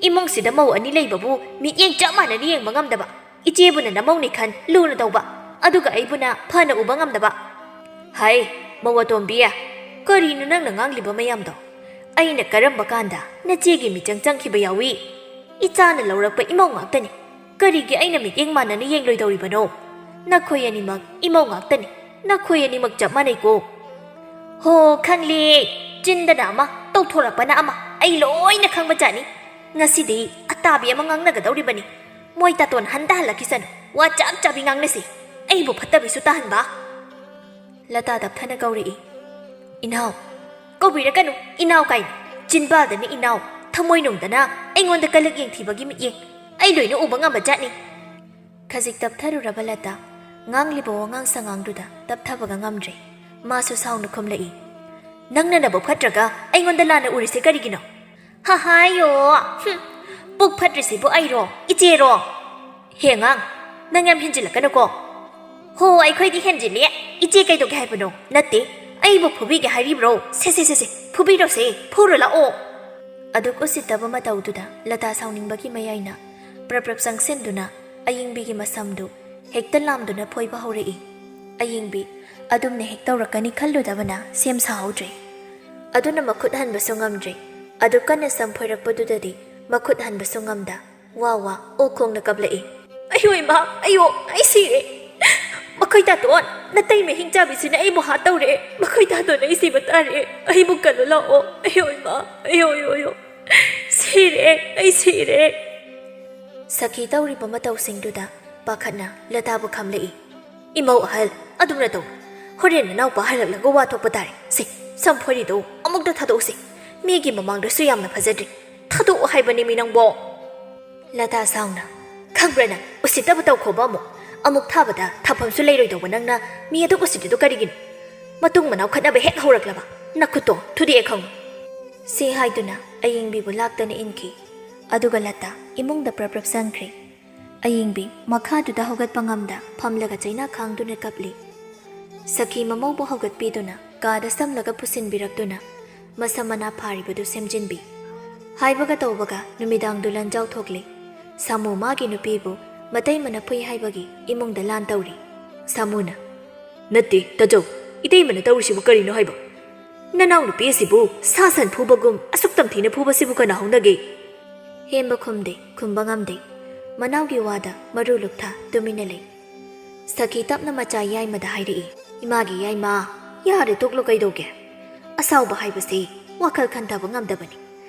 ꯏꯃꯨꯡꯁꯤꯗ ꯃꯧ ꯑꯅꯤ ꯂꯩꯕꯕꯨ ꯃꯤꯠꯌꯦꯡ ꯆꯞ ꯃꯥꯟꯅꯅ ꯌꯦꯡꯕ ꯉꯝꯗꯕ꯫ ꯏꯆꯦꯕꯨꯅ ꯅꯃꯧꯅꯤ ꯈꯟ ꯂꯨꯅ ꯇꯧꯕ, ꯑꯗꯨꯒ ꯑꯩꯕꯨꯅ ꯐꯅ ꯎꯕ ꯉꯝꯗꯕ꯫" "ꯍꯥꯏ, ꯃꯧ ꯑꯇꯣꯝꯕꯤ, ꯀꯔꯤꯅꯣ ꯅꯪꯅ ꯉꯥꯡꯂꯤꯕ ꯃꯌꯥꯝꯗꯣ? ꯑꯩꯅ ꯀꯔꯝꯕ ꯀꯥꯟꯗ ꯅꯆꯦꯒꯤ ꯃꯤꯆꯪ ꯆꯪꯈꯤꯕ ꯌꯥꯎꯏ? ꯏꯆꯥꯅ ꯂꯧꯔꯛꯄ ꯏꯃꯧ ꯉꯥꯛꯇꯅꯤ꯫ ꯀꯔꯤꯒꯤ ꯑꯩꯅ ꯃꯤꯠꯌꯦꯡ ꯃꯥꯟꯅꯅ ꯌꯦꯡꯂꯣꯏꯗꯧꯔꯤꯕꯅꯣ? ꯅꯈꯣꯏ ꯑꯅꯤꯃꯛ ꯏꯃꯧ ꯉꯥꯛꯇꯅꯤ꯫ ꯅꯈꯣꯏ ꯑꯅꯤꯃꯛ ꯆꯞ ꯃꯥꯟꯅꯩꯀꯣ꯫" "ꯍꯣ, ꯈꯪꯂꯦ꯫ ꯆꯤꯟꯗꯅ ꯑꯃ, ꯇꯧꯊꯣꯔꯛꯄꯅ ꯑꯃ꯫ ꯑꯩ ꯂꯣꯏꯅ ꯈꯪꯕ ꯖꯥꯠꯅꯤ꯫ ꯉꯁꯤꯗꯤ ꯑꯇꯥꯕꯤ ꯑꯃ ꯉꯥꯡꯅꯒꯗꯧꯔꯤꯕꯅꯤ꯫ ꯃꯣꯏ ꯇꯥꯇꯣꯟ ꯍꯟꯊꯍꯜꯂꯛꯈꯤꯁꯅꯨ꯫ ꯋꯥ ꯆꯞ ꯆꯥꯕꯤ ꯉꯥꯡꯅꯁꯤ꯫ ꯑꯩꯕꯨ ꯐꯠꯇꯕꯤꯁꯨ ꯇꯥꯍꯟꯕ꯫" ꯂꯇꯥ ꯇꯞꯊꯅ ꯀꯧꯔꯛꯏ, "ꯏꯅꯥꯎ꯫" "ꯀꯧꯕꯤꯔꯛꯀꯅꯨ ꯏꯅꯥꯎ ꯀꯥꯏꯅ꯫ ꯆꯤꯟꯕꯥꯜꯗꯅ ꯏꯅꯥꯎ, ꯊꯃꯣꯏꯅꯨꯡꯗꯅ ꯑꯩꯉꯣꯟꯗ ꯀꯂꯛ ꯌꯦꯡꯊꯤꯕꯒꯤ ꯃꯤꯠꯌꯦꯡ ꯑꯩ ꯂꯣꯏꯅ ꯎꯕ ꯉꯝꯕ ꯖꯥꯠꯅꯤ꯫ ꯈꯖꯤꯛ ꯇꯞꯊꯔꯨꯔꯕ ꯂꯇꯥ ꯉꯥꯡꯂꯤꯕ ꯋꯥꯉꯥꯡ ꯁꯉꯥꯡꯗꯨꯗ ꯇꯞꯊꯕꯒ ꯉꯝꯗ꯭ꯔꯦ꯫ ꯃꯥꯁꯨ ꯁꯥꯎꯅ ꯈꯨꯝꯂꯛꯏ, "ꯅꯪꯅ ꯅꯕꯨꯛ ꯐꯠꯇ꯭ꯔꯒ ꯑꯩꯉꯣꯟꯗ ꯂꯥꯟꯅ ꯎꯔꯤꯁꯦ ꯀꯔꯤꯒꯤꯅꯣ?" "ꯍꯍꯥꯌꯣ! ꯍꯨꯝ, ꯄꯨꯛ ꯐꯠꯇ꯭ꯔꯤꯁꯤꯕꯨ ꯑꯩꯔꯣ? ꯏꯆꯦꯔꯣ?" "ꯍꯦ ꯑꯉꯥꯡ, ꯅꯪ ꯌꯥꯝ ꯍꯦꯟꯖꯤꯜꯂꯛꯀꯅꯨꯀꯣ꯫" "ꯍꯣ, ꯑꯩꯈꯣꯏꯗꯤ ꯍꯦꯟꯖꯤꯜꯂꯦ꯫ ꯏꯆꯦ ꯀꯩꯗꯧꯒꯦ ꯍꯥꯏꯕꯅꯣ?" "ꯅꯠꯇꯦ, ꯑꯩꯕꯨ ꯐꯨꯕꯤꯒꯦ ꯍꯥꯏꯔꯤꯕ꯭ꯔꯣ? ꯁꯦ, ꯁꯦ, ꯁꯦ, ꯁꯦ, ꯐꯨꯕꯤꯔꯣꯁꯦ, ꯐꯨꯔꯨ ꯂꯥꯛꯑꯣ꯫" ꯑꯗꯨꯛ ꯎꯁꯤꯠꯇꯕ ꯃꯇꯧꯗꯨꯗ ꯂꯇꯥ ꯁꯥꯎꯅꯤꯡꯕꯒꯤ ꯃꯌꯥꯏꯅ ꯄ꯭ꯔꯞ ꯄ꯭ꯔꯞ ꯆꯪꯁꯤꯟꯗꯨꯅ ꯑꯌꯤꯡꯕꯤꯒꯤ ꯃꯁꯝꯗꯨ ꯍꯦꯛꯇ ꯂꯥꯝꯗꯨꯅ ꯐꯣꯏꯕ ꯍꯧꯔꯛꯏ꯫ ꯑꯌꯤꯡꯕꯤ ꯑꯗꯨꯝꯅ ꯍꯦꯛ ꯇꯧꯔꯛꯀꯅꯤ ꯈꯜꯂꯨꯗꯕꯅ ꯁꯦꯝ ꯁꯥꯍꯧꯗ꯭ꯔꯦ꯫ ꯑꯗꯨꯅ ꯃꯈꯨꯠ ꯍꯟꯕꯁꯨ ꯉꯝꯗ꯭ꯔꯦ꯫ ꯑꯗꯨ ꯀꯟꯅ ꯁꯝ ꯐꯣꯏꯔꯛꯄꯗꯨꯗꯗꯤ ꯃꯈꯨꯠ ꯍꯟꯕꯁꯨ ꯉꯝꯗ ꯋꯥ ꯋꯥ ꯑꯣꯛ ꯈꯣꯡꯅ ꯀꯞꯂꯛꯏ꯫ "ꯑꯌꯣ ꯏꯃꯥ, ꯑꯌꯣ, ꯑꯩ ꯁꯤꯔꯦ꯫ ꯃꯈꯣꯏ ꯇꯥꯇꯣꯟ, ꯅꯇꯩ ꯃꯍꯤꯡ ꯆꯥꯕꯤꯁꯤꯅ ꯑꯩꯕꯨ ꯍꯥꯠꯇꯧꯔꯦ꯫ ꯃꯈꯣꯏ ꯇꯥꯇꯣꯟ, ꯑꯩ ꯁꯤꯕ ꯇꯥꯔꯦ꯫ ꯑꯩꯕꯨ ꯀꯜꯂꯨ ꯂꯥꯛꯑꯣ꯫ ꯑꯌꯣ ꯏꯃꯥ, ꯑꯌꯣ, ꯑꯌꯣ, ꯑꯌꯣ꯫ ꯁꯤꯔꯦ, ꯑꯩ ꯁꯤꯔꯦ꯫" ꯁꯈꯤ ꯇꯧꯔꯤꯕ ꯃꯇꯧꯁꯤꯡꯗꯨꯗ ꯄꯥꯈꯠꯅ ꯂꯇꯥꯕꯨ ꯈꯝꯂꯛꯏ꯫ "ꯏꯃꯧ ꯑꯍꯜ, ꯑꯗꯨꯝꯅ ꯇꯧ꯫ ꯍꯣꯔꯦꯟ ꯅꯅꯥꯎꯄꯥ ꯍꯜꯂꯛꯂꯒ ꯋꯥ ꯊꯣꯛꯄ ꯇꯥꯔꯦ꯫ ꯁꯦ, ꯁꯝ ꯐꯣꯏꯔꯤꯗꯣ ꯑꯃꯨꯛꯇ ꯊꯥꯗꯣꯛꯎꯁꯦ꯫ ꯃꯤꯒꯤ ꯃꯃꯥꯡꯗꯁꯨ ꯌꯥꯝꯅ ꯐꯖꯗ꯭ꯔꯤ꯫ ꯊꯥꯗꯣꯛꯑꯣ ꯍꯥꯏꯕꯅꯦ ꯃꯤ ꯅꯪꯕꯣ꯫" ꯂꯇꯥ ꯁꯥꯎꯅ, "ꯈꯪꯕ꯭ꯔꯥ ꯅꯪ, ꯎꯁꯤꯠꯇꯕ ꯇꯧꯈꯣꯕ ꯑꯃꯨꯛ꯫ ꯑꯃꯨꯛ ꯊꯥꯕꯗ ꯊꯥꯐꯝꯁꯨ ꯂꯩꯔꯣꯏꯗꯧꯕ ꯅꯪꯅ ꯃꯤ ꯑꯗꯨꯛ ꯎꯁꯤꯠꯇ꯭ꯔꯤꯗꯣ ꯀꯔꯤꯒꯤꯅꯣ? ꯃꯇꯨꯡ ꯃꯅꯥꯎ ꯈꯠꯅꯕ ꯍꯦꯛ ꯍꯧꯔꯛꯂꯕ ꯅꯈꯨꯠꯇꯣ ꯊꯨꯗꯦꯛꯑꯦ ꯈꯪꯉꯨ꯫" ꯁꯤ ꯍꯥꯏꯗꯨꯅ ꯑꯌꯤꯡꯕꯤꯕꯨ ꯂꯥꯛꯇꯅ ꯏꯟꯈꯤ꯫ ꯑꯗꯨꯒ ꯂꯇꯥ ꯏꯃꯨꯡꯗ ꯄ꯭ꯔꯞ ꯄ꯭ꯔꯞ ꯆꯪꯈ꯭ꯔꯦ꯫ ꯑꯌꯤꯡꯕꯤ ꯃꯈꯥꯗꯨꯗ ꯍꯧꯒꯠꯄ ꯉꯝꯗ ꯐꯝꯂꯒ ꯆꯩꯅꯥ ꯈꯥꯡꯗꯨꯅ ꯀꯞꯂꯤ꯫ ꯁꯈꯤ ꯃꯃꯧꯕꯨ ꯍꯧꯒꯠꯄꯤꯗꯨꯅ ꯀꯥꯗ ꯁꯝꯂꯒ ꯄꯨꯁꯤꯟꯕꯤꯔꯛꯇꯨꯅ ꯃꯁꯝ ꯃꯅꯥ ꯐꯥꯔꯤꯕꯗꯨ ꯁꯦꯝꯖꯤꯟꯕꯤ꯫ ꯍꯥꯏꯕꯒ ꯇꯧꯕꯒ ꯅꯨꯃꯤꯗꯥꯡꯗꯨ ꯂꯟꯖꯥꯎ ꯊꯣꯛꯂꯦ꯫ ꯁꯥꯃꯨ ꯃꯥꯒꯤ ꯅꯨꯄꯤꯕꯨ ꯃꯇꯩꯃꯅ ꯐꯨꯏ ꯍꯥꯏꯕꯒꯤ ꯏꯃꯨꯡꯗ ꯂꯥꯟ ꯇꯧꯔꯤ꯫ ꯁꯥꯃꯨꯅ, "ꯅꯠꯇꯦ, ꯇꯥꯖꯧ, ꯏꯇꯩꯃꯅ ꯇꯧꯔꯤꯁꯤꯕꯨ ꯀꯔꯤꯅꯣ ꯍꯥꯏꯕ? ꯅꯅꯥꯎ ꯅꯨꯄꯤ ꯑꯁꯤꯕꯨ ꯁꯥ ꯁꯟ ꯐꯨꯕꯒꯨꯝ ꯑꯁꯨꯛ ꯇꯝꯊꯤꯅ ꯐꯨꯕꯁꯤꯕꯨ ꯀꯅꯥ ꯍꯧꯅꯒꯦ?" ꯍꯦꯟꯕ ꯈꯨꯝꯗꯦ, ꯈꯨꯝꯕ ꯉꯝꯗꯦ꯫ ꯃꯅꯥꯎꯒꯤ ꯋꯥꯗ ꯃꯔꯨ ꯂꯨꯞꯊ ꯇꯨꯃꯤꯟꯅ ꯂꯩ꯫ ꯁꯈꯤ ꯇꯞꯅ ꯃꯆꯥ ꯌꯥꯏꯃꯗ ꯍꯥꯏꯔꯛꯏ, "ꯏꯃꯥꯒꯤ ꯌꯥꯏꯃ, ꯌꯥꯔꯦ ꯇꯣꯛꯂꯣ ꯀꯩꯗꯧꯒꯦ? ꯑꯁꯥꯎꯕ ꯍꯥꯏꯕꯁꯤ ꯋꯥꯈꯜ ꯈꯟꯊꯕ ꯉꯝꯗꯕꯅꯤ꯫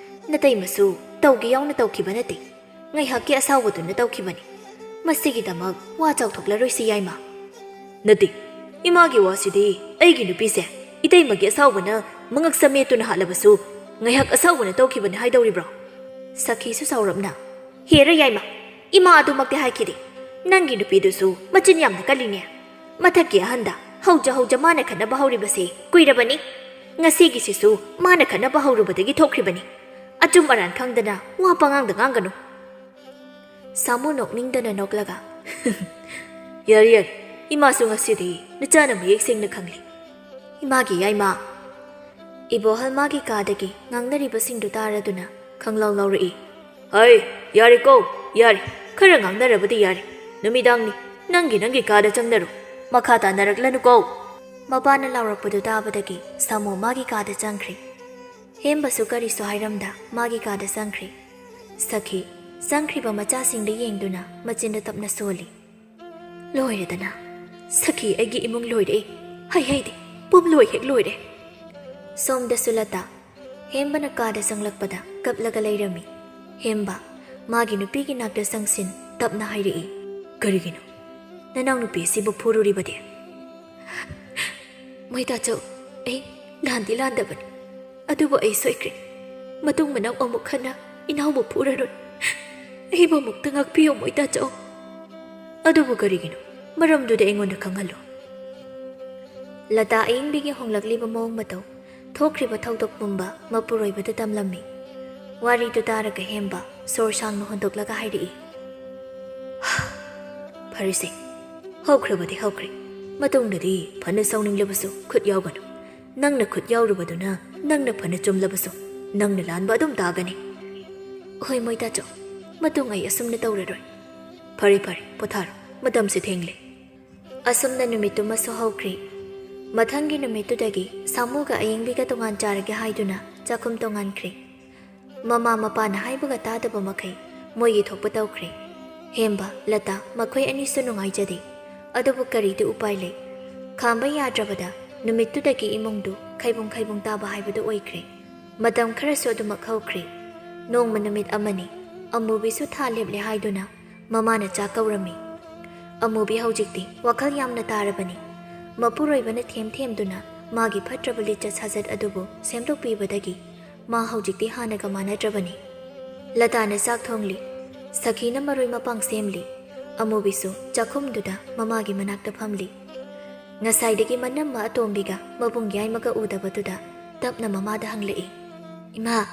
ꯅꯇꯩꯃꯁꯨ ꯇꯧꯒꯦ ꯌꯥꯎꯅ ꯇꯧꯈꯤꯕ ꯅꯠꯇꯦ꯫ ꯉꯥꯏꯍꯥꯛꯀꯤ ꯑꯁꯥꯎꯕꯗꯨꯅ ꯇꯧꯈꯤꯕꯅꯤ꯫ ꯃꯁꯤꯒꯤꯗꯃꯛ ꯋꯥ ꯆꯥꯎꯊꯣꯛꯂꯔꯣꯏꯁꯤ ꯌꯥꯏꯃ꯫" "ꯅꯠꯇꯦ, ꯏꯃꯥꯒꯤ ꯋꯥꯁꯤꯗꯤ ꯑꯩꯒꯤ ꯅꯨꯄꯤꯁꯦ ꯏꯇꯩꯃꯒꯤ ꯑꯁꯥꯎꯕꯅ ꯃꯉꯛ ꯁꯝꯃꯦꯠꯇꯨꯅ ꯍꯥꯠꯂꯕꯁꯨ ꯉꯥꯏꯍꯥꯛ ꯑꯁꯥꯎꯕꯅ ꯇꯧꯈꯤꯕꯅꯤ ꯍꯥꯏꯗꯧꯔꯤꯕ꯭ꯔꯣ? ꯁꯈꯤꯁꯨ ꯁꯥꯎꯔꯞꯅ, "ꯍꯦꯔ ꯌꯥꯏꯃ, ꯏꯃꯥ ꯑꯗꯨꯃꯛꯇꯤ ꯍꯥꯏꯈꯤꯗꯦ꯫ ꯅꯪꯒꯤ ꯅꯨꯄꯤꯗꯨꯁꯨ ꯃꯆꯤꯟ ꯌꯥꯝꯅ ꯀꯜꯂꯤꯅꯦ꯫ ꯃꯊꯛꯀꯤ ꯑꯍꯟꯗ ꯍꯧꯖ ꯍꯧꯖ ꯃꯥꯅ ꯈꯠꯅꯕ ꯍꯧꯔꯤꯕꯁꯦ ꯀꯨꯏꯔꯕꯅꯤ꯫ ꯉꯁꯤꯒꯤꯁꯤꯁꯨ ꯃꯥꯅ ꯈꯠꯅꯕ ꯍꯧꯔꯨꯕꯗꯒꯤ ꯊꯣꯛꯈ꯭ꯔꯤꯕꯅꯤ꯫ ꯑꯆꯨꯝ ꯑꯔꯥꯟ ꯈꯪꯗꯅ ꯋꯥ ꯄꯉꯥꯡꯗ ꯉꯥꯡꯒꯅꯨ꯫" ꯁꯥꯃꯨ ꯅꯣꯛꯅꯤꯡꯗꯅ ꯅꯣꯛꯂꯒ, "ꯌꯥꯔꯦ, ꯌꯥꯔꯦ, ꯏꯃꯥꯁꯨ ꯉꯁꯤꯗꯤ ꯅꯆꯥꯅ ꯃꯌꯦꯛ ꯁꯦꯡꯅ ꯈꯪꯂꯦ꯫ ꯏꯃꯥꯒꯤ ꯌꯥꯏꯃ꯫" ꯏꯕꯣꯍꯜ ꯃꯥꯒꯤ ꯀꯥꯗꯒꯤ ꯉꯥꯡꯅꯔꯤꯕꯁꯤꯡꯗꯨ ꯇꯥꯔꯗꯨꯅ ꯈꯪꯂꯥꯎ ꯂꯥꯎꯔꯛꯏ꯫ "ꯍꯩ, ꯌꯥꯔꯦꯀꯣ, ꯌꯥꯔꯦ, ꯈꯔ ꯉꯥꯡꯅꯔꯕꯗꯤ ꯌꯥꯔꯦ꯫ ꯅꯨꯃꯤꯗꯥꯡꯅꯤ, ꯅꯪꯒꯤ ꯅꯪꯒꯤ ꯀꯥꯗ ꯆꯪꯅꯔꯣ, ꯃꯈꯥ ꯇꯥꯅꯔꯛꯂꯅꯨꯀꯣ꯫" ꯃꯄꯥꯅ ꯂꯥꯎꯔꯛꯄꯗꯨ ꯇꯥꯕꯗꯒꯤ ꯁꯥꯃꯨ ꯃꯥꯒꯤ ꯀꯥꯗ ꯆꯪꯈ꯭ꯔꯦ꯫ ꯍꯦꯝꯕꯁꯨ ꯀꯔꯤꯁꯨ ꯍꯥꯏꯔꯝꯗ ꯃꯥꯒꯤ ꯀꯥꯗ ꯆꯪꯈ꯭ꯔꯦ꯫ ꯁꯈꯤ ꯆꯪꯈ꯭ꯔꯤꯕ ꯃꯆꯥꯁꯤꯡꯗ ꯌꯦꯡꯗꯨꯅ ꯃꯆꯤꯟꯗ ꯇꯞꯅ ꯁꯣꯜꯂꯤ꯫ "ꯂꯣꯏꯔꯦꯗꯅ, ꯁꯈꯤ ꯑꯩꯒꯤ ꯏꯃꯨꯡ ꯂꯣꯏꯔꯦ꯫ ꯍꯩ ꯍꯩꯗꯦ, ꯄꯨꯝ ꯂꯣꯏ ꯍꯦꯛ ꯂꯣꯏꯔꯦ꯫" ꯁꯣꯝꯗꯁꯨ ꯂꯇꯥ ꯍꯦꯝꯕꯅ ꯀꯥꯗ ꯆꯪꯂꯛꯄꯗ ꯀꯞꯂꯒ ꯂꯩꯔꯝꯃꯤ꯫ ꯍꯦꯝꯕ ꯃꯥꯒꯤ ꯅꯨꯄꯤꯒꯤ ꯅꯥꯛꯇ ꯆꯪꯁꯤꯟ ꯇꯞꯅ ꯍꯥꯏꯔꯛꯏ, "ꯀꯔꯤꯒꯤꯅꯣ ꯅꯅꯥꯎ ꯅꯨꯄꯤ ꯑꯁꯤꯕꯨ ꯐꯨꯔꯨꯔꯤꯕꯗꯤ?" "ꯃꯣꯏ ꯇꯥꯆꯧ, ꯑꯩ ꯂꯥꯟꯗꯤ ꯂꯥꯟꯗꯕꯅꯤ, ꯑꯗꯨꯕꯨ ꯑꯩ ꯁꯣꯏꯈ꯭ꯔꯦ꯫ ꯃꯇꯨꯡ ꯃꯅꯥꯎ ꯑꯃꯨꯛ ꯍꯟꯅ ꯏꯅꯥꯎꯕꯨ ꯐꯨꯔꯔꯣꯏ꯫ ꯑꯩꯕꯨ ꯑꯃꯨꯛꯇ ꯉꯥꯛꯄꯤꯌꯨ, ꯃꯣꯏ ꯇꯥꯆꯧ꯫" "ꯑꯗꯨꯕꯨ ꯀꯔꯤꯒꯤꯅꯣ? ꯃꯔꯝꯗꯨꯗꯤ ꯑꯩꯉꯣꯟꯗ ꯈꯪꯍꯜꯂꯨ꯫" ꯂꯇꯥ ꯑꯌꯤꯡꯕꯤꯒꯤ ꯍꯣꯡꯂꯛꯂꯤꯕ ꯃꯑꯣꯡ ꯃꯇꯧ, ꯊꯣꯛꯈ꯭ꯔꯤꯕ ꯊꯧꯗꯣꯛ ꯄꯨꯝꯕ ꯃꯄꯨꯔꯣꯏꯕꯗ ꯇꯝꯂꯝꯃꯤ꯫ ꯋꯥꯔꯤꯗꯨ ꯇꯥꯔꯒ ꯍꯦꯝꯕ ꯁꯣꯔ ꯁꯥꯡꯅ ꯍꯣꯟꯗꯣꯛꯂꯒ ꯍꯥꯏꯔꯛꯏ, "ꯐꯔꯦꯁꯦ, ꯍꯧꯈ꯭ꯔꯕꯗꯤ ꯍꯧꯈ꯭ꯔꯦ꯫ ꯃꯇꯨꯡꯗꯗꯤ ꯐꯅ ꯁꯥꯎꯅꯤꯡꯂꯕꯁꯨ ꯈꯨꯠ ꯌꯥꯎꯒꯅꯨ꯫ ꯅꯪꯅ ꯈꯨꯠ ꯌꯥꯎꯔꯨꯕꯗꯨꯅ ꯅꯪꯅ ꯐꯅ ꯆꯨꯝꯂꯕꯁꯨ ꯅꯪꯅ ꯂꯥꯟꯕ ꯑꯗꯨꯝ ꯇꯥꯒꯅꯤ꯫" "ꯍꯣꯏ, ꯃꯣꯏ ꯇꯥꯆꯧ, ꯃꯇꯨꯡ ꯑꯩ ꯑꯁꯨꯝꯅ ꯇꯧꯔꯔꯣꯏ꯫" "ꯐꯔꯦ, ꯐꯔꯦ, ꯄꯣꯊꯥꯔꯣ, ꯃꯇꯝꯁꯦ ꯊꯦꯡꯂꯦ꯫" ꯑꯁꯨꯝꯅ ꯅꯨꯃꯤꯠꯇꯨꯃꯁꯨ ꯍꯧꯈ꯭ꯔꯦ꯫ ꯃꯊꯪꯒꯤ ꯅꯨꯃꯤꯠꯇꯨꯗꯒꯤ ꯁꯥꯃꯨꯒ ꯑꯌꯤꯡꯕꯤꯒ ꯇꯣꯉꯥꯟ ꯆꯥꯔꯒꯦ ꯍꯥꯏꯗꯨꯅ ꯆꯥꯛꯈꯨꯝ ꯇꯣꯉꯥꯟꯈ꯭ꯔꯦ꯫ ꯃꯃꯥ ꯃꯄꯥꯅ ꯍꯥꯏꯕꯒ ꯇꯥꯗꯕ ꯃꯈꯩ ꯃꯣꯏꯒꯤ ꯊꯣꯛꯄ ꯇꯧꯈ꯭ꯔꯦ꯫ ꯍꯦꯝꯕ, ꯂꯇꯥ ꯃꯈꯣꯏ ꯑꯅꯤꯁꯨ ꯅꯨꯡꯉꯥꯏꯖꯗꯦ꯫ ꯑꯗꯨꯕꯨ ꯀꯔꯤꯗꯤ ꯎꯄꯥꯏ ꯂꯩ? ꯈꯥꯝꯕ ꯌꯥꯗ꯭ꯔꯕꯗ ꯅꯨꯃꯤꯠꯇꯨꯗꯒꯤ ꯏꯃꯨꯡꯗꯨ ꯈꯩꯕꯨꯡ ꯈꯩꯕꯨꯡ ꯇꯥꯕ ꯍꯥꯏꯕꯗꯨ ꯑꯣꯏꯈ꯭ꯔꯦ꯫ ꯃꯇꯝ ꯈꯔꯁꯨ ꯑꯗꯨꯃꯛ ꯍꯧꯈ꯭ꯔꯦ꯫ ꯅꯣꯡꯃ ꯅꯨꯃꯤꯠ ꯑꯃꯅꯤ, ꯑꯃꯨꯕꯤꯁꯨ ꯊꯥ ꯂꯦꯞꯂꯦ ꯍꯥꯏꯗꯨꯅ ꯃꯃꯥꯅ ꯆꯥꯛ ꯀꯧꯔꯝꯃꯤ꯫ ꯑꯃꯨꯕꯤ ꯍꯧꯖꯤꯛꯇꯤ ꯋꯥꯈꯜ ꯌꯥꯝꯅ ꯇꯥꯔꯕꯅꯤ꯫ ꯃꯄꯨꯔꯣꯏꯕꯅ ꯊꯦꯝ ꯊꯦꯝꯗꯨꯅ ꯃꯥꯒꯤ ꯐꯠꯇ꯭ꯔꯕ ꯂꯤꯆꯠ ꯁꯥꯖꯠ ꯑꯗꯨꯕꯨ ꯁꯦꯝꯗꯣꯛꯄꯤꯕꯗꯒꯤ ꯃꯥ ꯍꯧꯖꯤꯛꯇꯤ ꯍꯥꯟꯅꯒ ꯃꯥꯟꯅꯗ꯭ꯔꯕꯅꯤ꯫ ꯂꯇꯥꯅ ꯆꯥꯛ ꯊꯣꯡꯂꯤ꯫ ꯁꯈꯤꯅ ꯃꯔꯣꯏ ꯃꯄꯥꯡ ꯁꯦꯝꯂꯤ꯫ ꯑꯃꯨꯕꯤꯁꯨ ꯆꯥꯛꯈꯨꯝꯗꯨꯗ ꯃꯃꯥꯒꯤ ꯃꯅꯥꯛꯇ ꯐꯝꯂꯤ꯫ ꯉꯁꯥꯏꯗꯒꯤ ꯃꯅꯝꯃ ꯑꯇꯣꯝꯕꯤꯒ ꯃꯕꯨꯡ ꯌꯥꯏꯃꯒ ꯎꯗꯕꯗꯨꯗ ꯇꯞꯅ ꯃꯃꯥꯗ ꯍꯪꯂꯛꯏ, "ꯏꯃꯥ,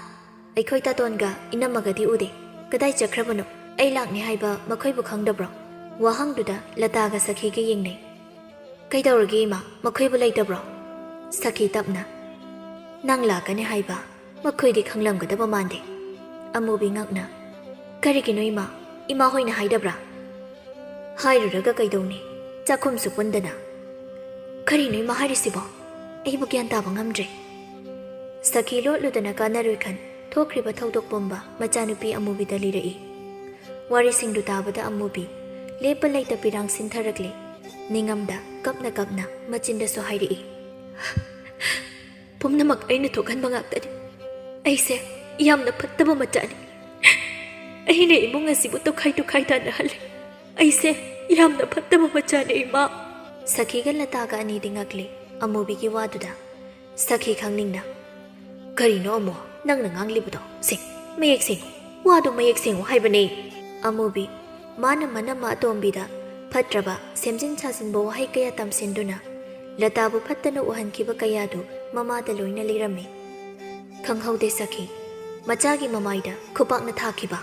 ꯑꯩꯈꯣꯏ ꯇꯥꯇꯣꯟꯒ ꯏꯅꯝꯃꯒꯗꯤ ꯎꯗꯦ꯫ ꯀꯗꯥꯏ ꯆꯠꯈ꯭ꯔꯕꯅꯣ? ꯑꯩ ꯂꯥꯛꯅꯤ ꯍꯥꯏꯕ ꯃꯈꯣꯏꯕꯨ ꯈꯪꯗꯕ꯭ꯔꯣ?" ꯋꯥꯍꯪꯗꯨꯗ ꯂꯇꯥꯒ ꯁꯈꯤꯒ ꯌꯦꯡꯅꯩ꯫ "ꯀꯩꯗꯧꯔꯒꯦ ꯏꯃꯥ? ꯃꯈꯣꯏꯕꯨ ꯂꯩꯇꯕ꯭ꯔꯣ?" ꯁꯈꯤ ꯇꯞꯅ, "ꯅꯪ ꯂꯥꯛꯀꯅꯤ ꯍꯥꯏꯕ ꯃꯈꯣꯏꯗꯤ ꯈꯪꯂꯝꯒꯗꯕ ꯃꯥꯟꯗꯦ꯫" ꯑꯃꯨꯕꯤ ꯉꯛꯅ, "ꯀꯔꯤꯒꯤꯅꯣ ꯏꯃꯥ? ꯏꯃꯥ ꯍꯣꯏꯅ ꯍꯥꯏꯗꯕ꯭ꯔꯥ?" "ꯍꯥꯏꯔꯨꯔꯒ ꯀꯩꯗꯧꯅꯤ? ꯆꯥꯛꯈꯨꯝꯁꯨ ꯄꯨꯟꯗꯅ꯫" "ꯀꯔꯤꯅꯣ ꯏꯃꯥ ꯍꯥꯏꯔꯤꯁꯤꯕꯣ? ꯑꯩꯕꯨ ꯒ꯭ꯌꯥꯟ ꯇꯥꯕ ꯉꯝꯗ꯭ꯔꯦ꯫" ꯁꯈꯤ ꯂꯣꯠꯂꯨꯗꯅ ꯀꯥꯟꯅꯔꯣꯏ ꯈꯟ ꯊꯣꯛꯈ꯭ꯔꯤꯕ ꯊꯧꯗꯣꯛ ꯄꯨꯝꯕ ꯃꯆꯥꯅꯨꯄꯤ ꯑꯃꯨꯕꯤꯗ ꯂꯤꯔꯛꯏ꯫ ꯋꯥꯔꯤꯁꯤꯡꯗꯨ ꯇꯥꯕꯗ ꯑꯃꯨꯕꯤ ꯂꯦꯞꯄ ꯂꯩꯇ ꯄꯤꯔꯥꯡ ꯁꯤꯟꯊꯔꯛꯂꯦ꯫ ꯅꯤꯡꯉꯝꯗ ꯀꯞꯅ ꯀꯞꯅ ꯃꯆꯤꯟꯗꯁꯨ ꯍꯥꯏꯔꯛꯏ, "ꯄꯨꯝꯅꯃꯛ ꯑꯩꯅ ꯊꯣꯛꯍꯟꯕ ꯉꯥꯛꯇꯅꯤ꯫ ꯑꯩꯁꯦ ꯌꯥꯝꯅ ꯐꯠꯇꯕ ꯃꯆꯥꯅꯤ꯫ ꯑꯩꯅ ꯏꯃꯨꯡ ꯑꯁꯤꯕꯨ ꯇꯣꯈꯥꯏ ꯇꯣꯈꯥꯏ ꯇꯥꯅꯍꯜꯂꯦ꯫ ꯑꯩꯁꯦ ꯌꯥꯝꯅ ꯐꯠꯇꯕ ꯃꯆꯥꯅꯤ, ꯏꯃꯥ꯫" ꯁꯈꯤꯒ ꯂꯇꯥꯒ ꯑꯅꯤꯗꯤ ꯉꯛꯂꯤ ꯑꯃꯨꯕꯤꯒꯤ ꯋꯥꯗꯨꯗ꯫ ꯁꯈꯤ ꯈꯪꯅꯤꯡꯅ, "ꯀꯔꯤꯅꯣ ꯑꯃꯨ ꯅꯪꯅ ꯉꯥꯡꯂꯤꯕꯗꯣ? ꯁꯦ, ꯃꯌꯦꯛ ꯁꯦꯡꯉꯨ, ꯋꯥꯗꯣ ꯃꯌꯦꯛ ꯁꯦꯡꯉꯨ ꯍꯥꯏꯕꯅꯦ꯫" ꯑꯃꯨꯕꯤ, ꯃꯥꯅ ꯃꯅꯝꯃ ꯑꯇꯣꯝꯕꯤꯗ ꯐꯠꯇ꯭ꯔꯕ ꯁꯦꯝꯖꯤꯟ ꯁꯥꯖꯤꯟꯕ ꯋꯥꯍꯩ ꯀꯌꯥ ꯇꯝꯁꯤꯟꯗꯨꯅ ꯂꯇꯥꯕꯨ ꯐꯠꯇꯅ ꯎꯍꯟꯈꯤꯕ ꯀꯌꯥꯗꯨ ꯃꯃꯥꯗ ꯂꯣꯏꯅ ꯂꯤꯔꯝꯃꯤ꯫ ꯈꯪꯍꯧꯗꯦ ꯁꯈꯤ, ꯃꯆꯥꯒꯤ ꯃꯃꯥꯏꯗ ꯈꯨꯄꯥꯛꯅ ꯊꯥꯈꯤꯕ꯫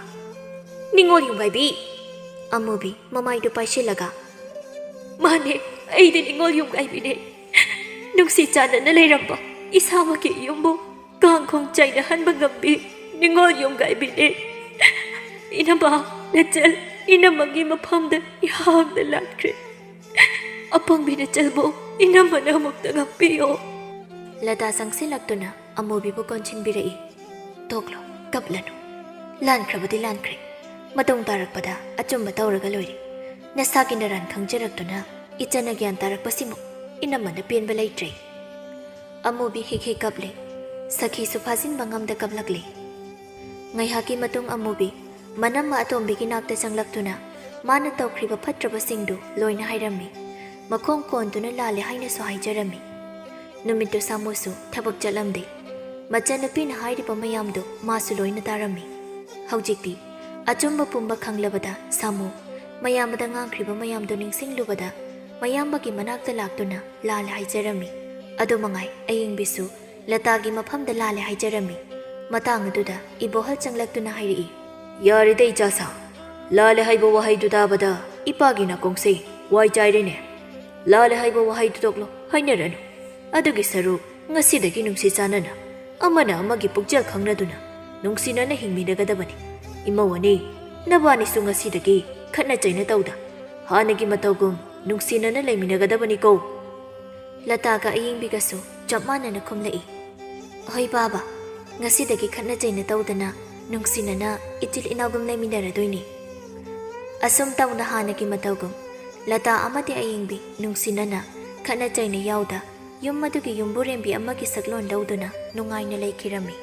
"ꯅꯤꯡꯉꯣꯜ ꯌꯨꯝꯒꯥꯏꯕꯤ!" ꯑꯃꯨꯕꯤ ꯃꯃꯥꯏꯗꯨ ꯄꯥꯏꯁꯤꯜꯂꯒ, "ꯃꯥꯅꯦ, ꯑꯩꯗꯤ ꯅꯤꯡꯉꯣꯜ ꯌꯨꯝꯒꯥꯏꯕꯤꯅꯦ꯫ ꯅꯨꯡꯁꯤ ꯆꯥꯟꯅꯅ ꯂꯩꯔꯝꯕ ꯏꯁꯥꯃꯛꯀꯤ ꯌꯨꯝꯕꯨ ꯀꯥꯡꯈꯣꯡ ꯆꯥꯏꯅꯍꯟꯕ ꯉꯝꯕꯤ ꯅꯤꯡꯉꯣꯜ ꯌꯨꯝꯒꯥꯏꯕꯤꯅꯦ꯫ ꯏꯅꯝꯃ, ꯅꯆꯜ ꯏꯅꯝꯃꯒꯤ ꯃꯐꯝꯗ ꯏꯍꯥꯡꯗ ꯂꯥꯠꯈ꯭ꯔꯦ꯫ ꯑꯄꯪꯕꯤ ꯅꯆꯜꯕꯨ ꯏꯅꯝꯃꯅ ꯑꯃꯨꯛꯇ ꯉꯥꯛꯄꯤꯌꯣ꯫" ꯂꯇꯥ ꯆꯪꯁꯤꯜꯂꯛꯇꯨꯅ ꯑꯃꯨꯕꯤꯕꯨ ꯀꯣꯟꯁꯤꯟꯕꯤꯔꯛꯏ꯫ "ꯇꯣꯛꯂꯣ, ꯀꯞꯂꯅꯨ꯫ ꯂꯥꯟꯈ꯭ꯔꯕꯗꯤ ꯂꯥꯟꯈ꯭ꯔꯦ꯫ ꯃꯇꯨꯡ ꯇꯥꯔꯛꯄꯗ ꯑꯆꯨꯝꯕ ꯇꯧꯔꯒ ꯂꯣꯏꯔꯦ꯫ ꯅꯁꯥꯒꯤ ꯅꯔꯥꯟ ꯈꯪꯖꯔꯛꯇꯨꯅ ꯏꯆꯟꯅ ꯒ꯭ꯌꯥꯟ ꯇꯥꯔꯛꯄꯁꯤꯃꯨꯛ ꯏꯅꯝꯃꯅ ꯄꯦꯟꯕ ꯂꯩꯇ꯭ꯔꯦ꯫" ꯑꯃꯨꯕꯤ ꯍꯤꯛ ꯍꯤꯛ ꯀꯞꯂꯦ꯫ ꯁꯈꯤꯁꯨ ꯐꯥꯖꯤꯟꯕ ꯉꯝꯗ ꯀꯞꯂꯛꯂꯦ꯫ ꯉꯥꯏꯍꯥꯛꯀꯤ ꯃꯇꯨꯡ ꯑꯃꯨꯕꯤ ꯃꯅꯝꯃ ꯑꯇꯣꯝꯕꯤꯒꯤ ꯅꯥꯛꯇ ꯆꯪꯂꯛꯇꯨꯅ ꯃꯥꯅ ꯇꯧꯈ꯭ꯔꯤꯕ ꯐꯠꯇ꯭ꯔꯕꯁꯤꯡꯗꯨ ꯂꯣꯏꯅ ꯍꯥꯏꯔꯝꯃꯤ꯫ ꯃꯈꯣꯡ ꯀꯣꯟꯗꯨꯅ ꯂꯥꯜꯂꯦ ꯍꯥꯏꯅꯁꯨ ꯍꯥꯏꯖꯔꯝꯃꯤ꯫ ꯅꯨꯃꯤꯠꯇꯨ ꯁꯥꯃꯨꯁꯨ ꯊꯕꯛ ꯆꯠꯂꯝꯗꯦ꯫ ꯃꯆꯟꯅꯨꯄꯤꯅ ꯍꯥꯏꯔꯤꯕ ꯃꯌꯥꯝꯗꯨ ꯃꯥꯁꯨ ꯂꯣꯏꯅ ꯇꯥꯔꯝꯃꯤ꯫ ꯍꯧꯖꯤꯛꯇꯤ ꯑꯆꯨꯝꯕ ꯄꯨꯝꯕ ꯈꯪꯂꯕꯗ ꯁꯥꯃꯨ ꯃꯌꯥꯝꯕꯗ ꯉꯥꯡꯈ꯭ꯔꯤꯕ ꯃꯌꯥꯝꯗꯨ ꯅꯤꯡꯁꯤꯡꯂꯨꯕꯗ ꯃꯌꯥꯝꯕꯒꯤ ꯃꯅꯥꯛꯇ ꯂꯥꯛꯇꯨꯅ ꯂꯥꯜꯂꯦ ꯍꯥꯏꯖꯔꯝꯃꯤ꯫ ꯑꯗꯨ ꯃꯉꯥꯏ ꯑꯌꯤꯡꯕꯤꯁꯨ ꯂꯇꯥꯒꯤ ꯃꯐꯝꯗ ꯂꯥꯜꯂꯦ ꯍꯥꯏꯖꯔꯝꯃꯤ꯫ ꯃꯇꯥꯡ ꯑꯗꯨꯗ ꯏꯕꯣꯍꯜ ꯆꯪꯂꯛꯇꯨꯅ ꯍꯥꯏꯔꯛꯏ, "ꯌꯥꯔꯦꯗ ꯏꯆꯥꯁꯥ, ꯂꯥꯜꯂꯦ ꯍꯥꯏꯕ ꯋꯥꯍꯩꯗꯨ ꯇꯥꯕꯗ ꯏꯄꯥꯒꯤ ꯅꯥꯀꯣꯡꯁꯦ ꯋꯥꯏ ꯆꯥꯏꯔꯦꯅꯦ꯫ ꯂꯥꯜꯂꯦ ꯍꯥꯏꯕ ꯋꯥꯍꯩꯗꯨ ꯇꯣꯛꯂꯣ, ꯍꯥꯏꯅꯔꯅꯨ꯫ ꯑꯗꯨꯒꯤ ꯁꯔꯨꯛ ꯉꯁꯤꯗꯒꯤ ꯅꯨꯡꯁꯤ ꯆꯥꯟꯅꯅ ꯑꯃꯅ ꯑꯃꯒꯤ ꯄꯨꯛꯆꯦꯜ ꯈꯪꯅꯗꯨꯅ ꯅꯨꯡꯁꯤꯅꯅ ꯍꯤꯡꯃꯤꯟꯅꯒꯗꯕꯅꯤ꯫ ꯏꯃꯧ ꯑꯅꯤ, ꯅꯕꯥꯅꯤꯁꯨ ꯉꯁꯤꯗꯒꯤ ꯈꯠꯅ ꯆꯩꯅ ꯇꯧꯗ ꯍꯥꯟꯅꯒꯤ ꯃꯇꯧꯒꯨꯝ ꯅꯨꯡꯁꯤꯅꯅ ꯂꯩꯃꯤꯟꯅꯒꯗꯕꯅꯤꯀꯣ꯫" ꯂꯇꯥꯒ ꯑꯌꯤꯡꯕꯤꯒꯁꯨ ꯆꯞ ꯃꯥꯟꯅꯅ ꯈꯨꯝꯂꯛꯏ, "ꯍꯣꯏ ꯕꯥꯕꯥ, ꯉꯁꯤꯗꯒꯤ ꯈꯠꯅ ꯆꯩꯅ ꯇꯧꯗꯅ ꯅꯨꯡꯁꯤꯅꯅ ꯏꯆꯤꯜ ꯏꯅꯥꯎꯒꯨꯝ ꯂꯩꯃꯤꯟꯅꯔꯗꯣꯏꯅꯤ꯫" ꯑꯁꯨꯝ ꯇꯧꯅ ꯍꯥꯟꯅꯒꯤ ꯃꯇꯧꯒꯨꯝ ꯂꯇꯥ ꯑꯃꯗꯤ ꯑꯌꯤꯡꯕꯤ ꯅꯨꯡꯁꯤꯅꯅ ꯈꯠꯅ ꯆꯩꯅ ꯌꯥꯎꯗ ꯌꯨꯝ ꯑꯗꯨꯒꯤ ꯌꯨꯝꯕꯨꯔꯦꯝꯕꯤ ꯑꯃꯒꯤ ꯁꯛꯂꯣꯟ ꯂꯧꯗꯨꯅ ꯅꯨꯡꯉꯥꯏꯅ ꯂꯩꯈꯤꯔꯝꯃꯤ꯫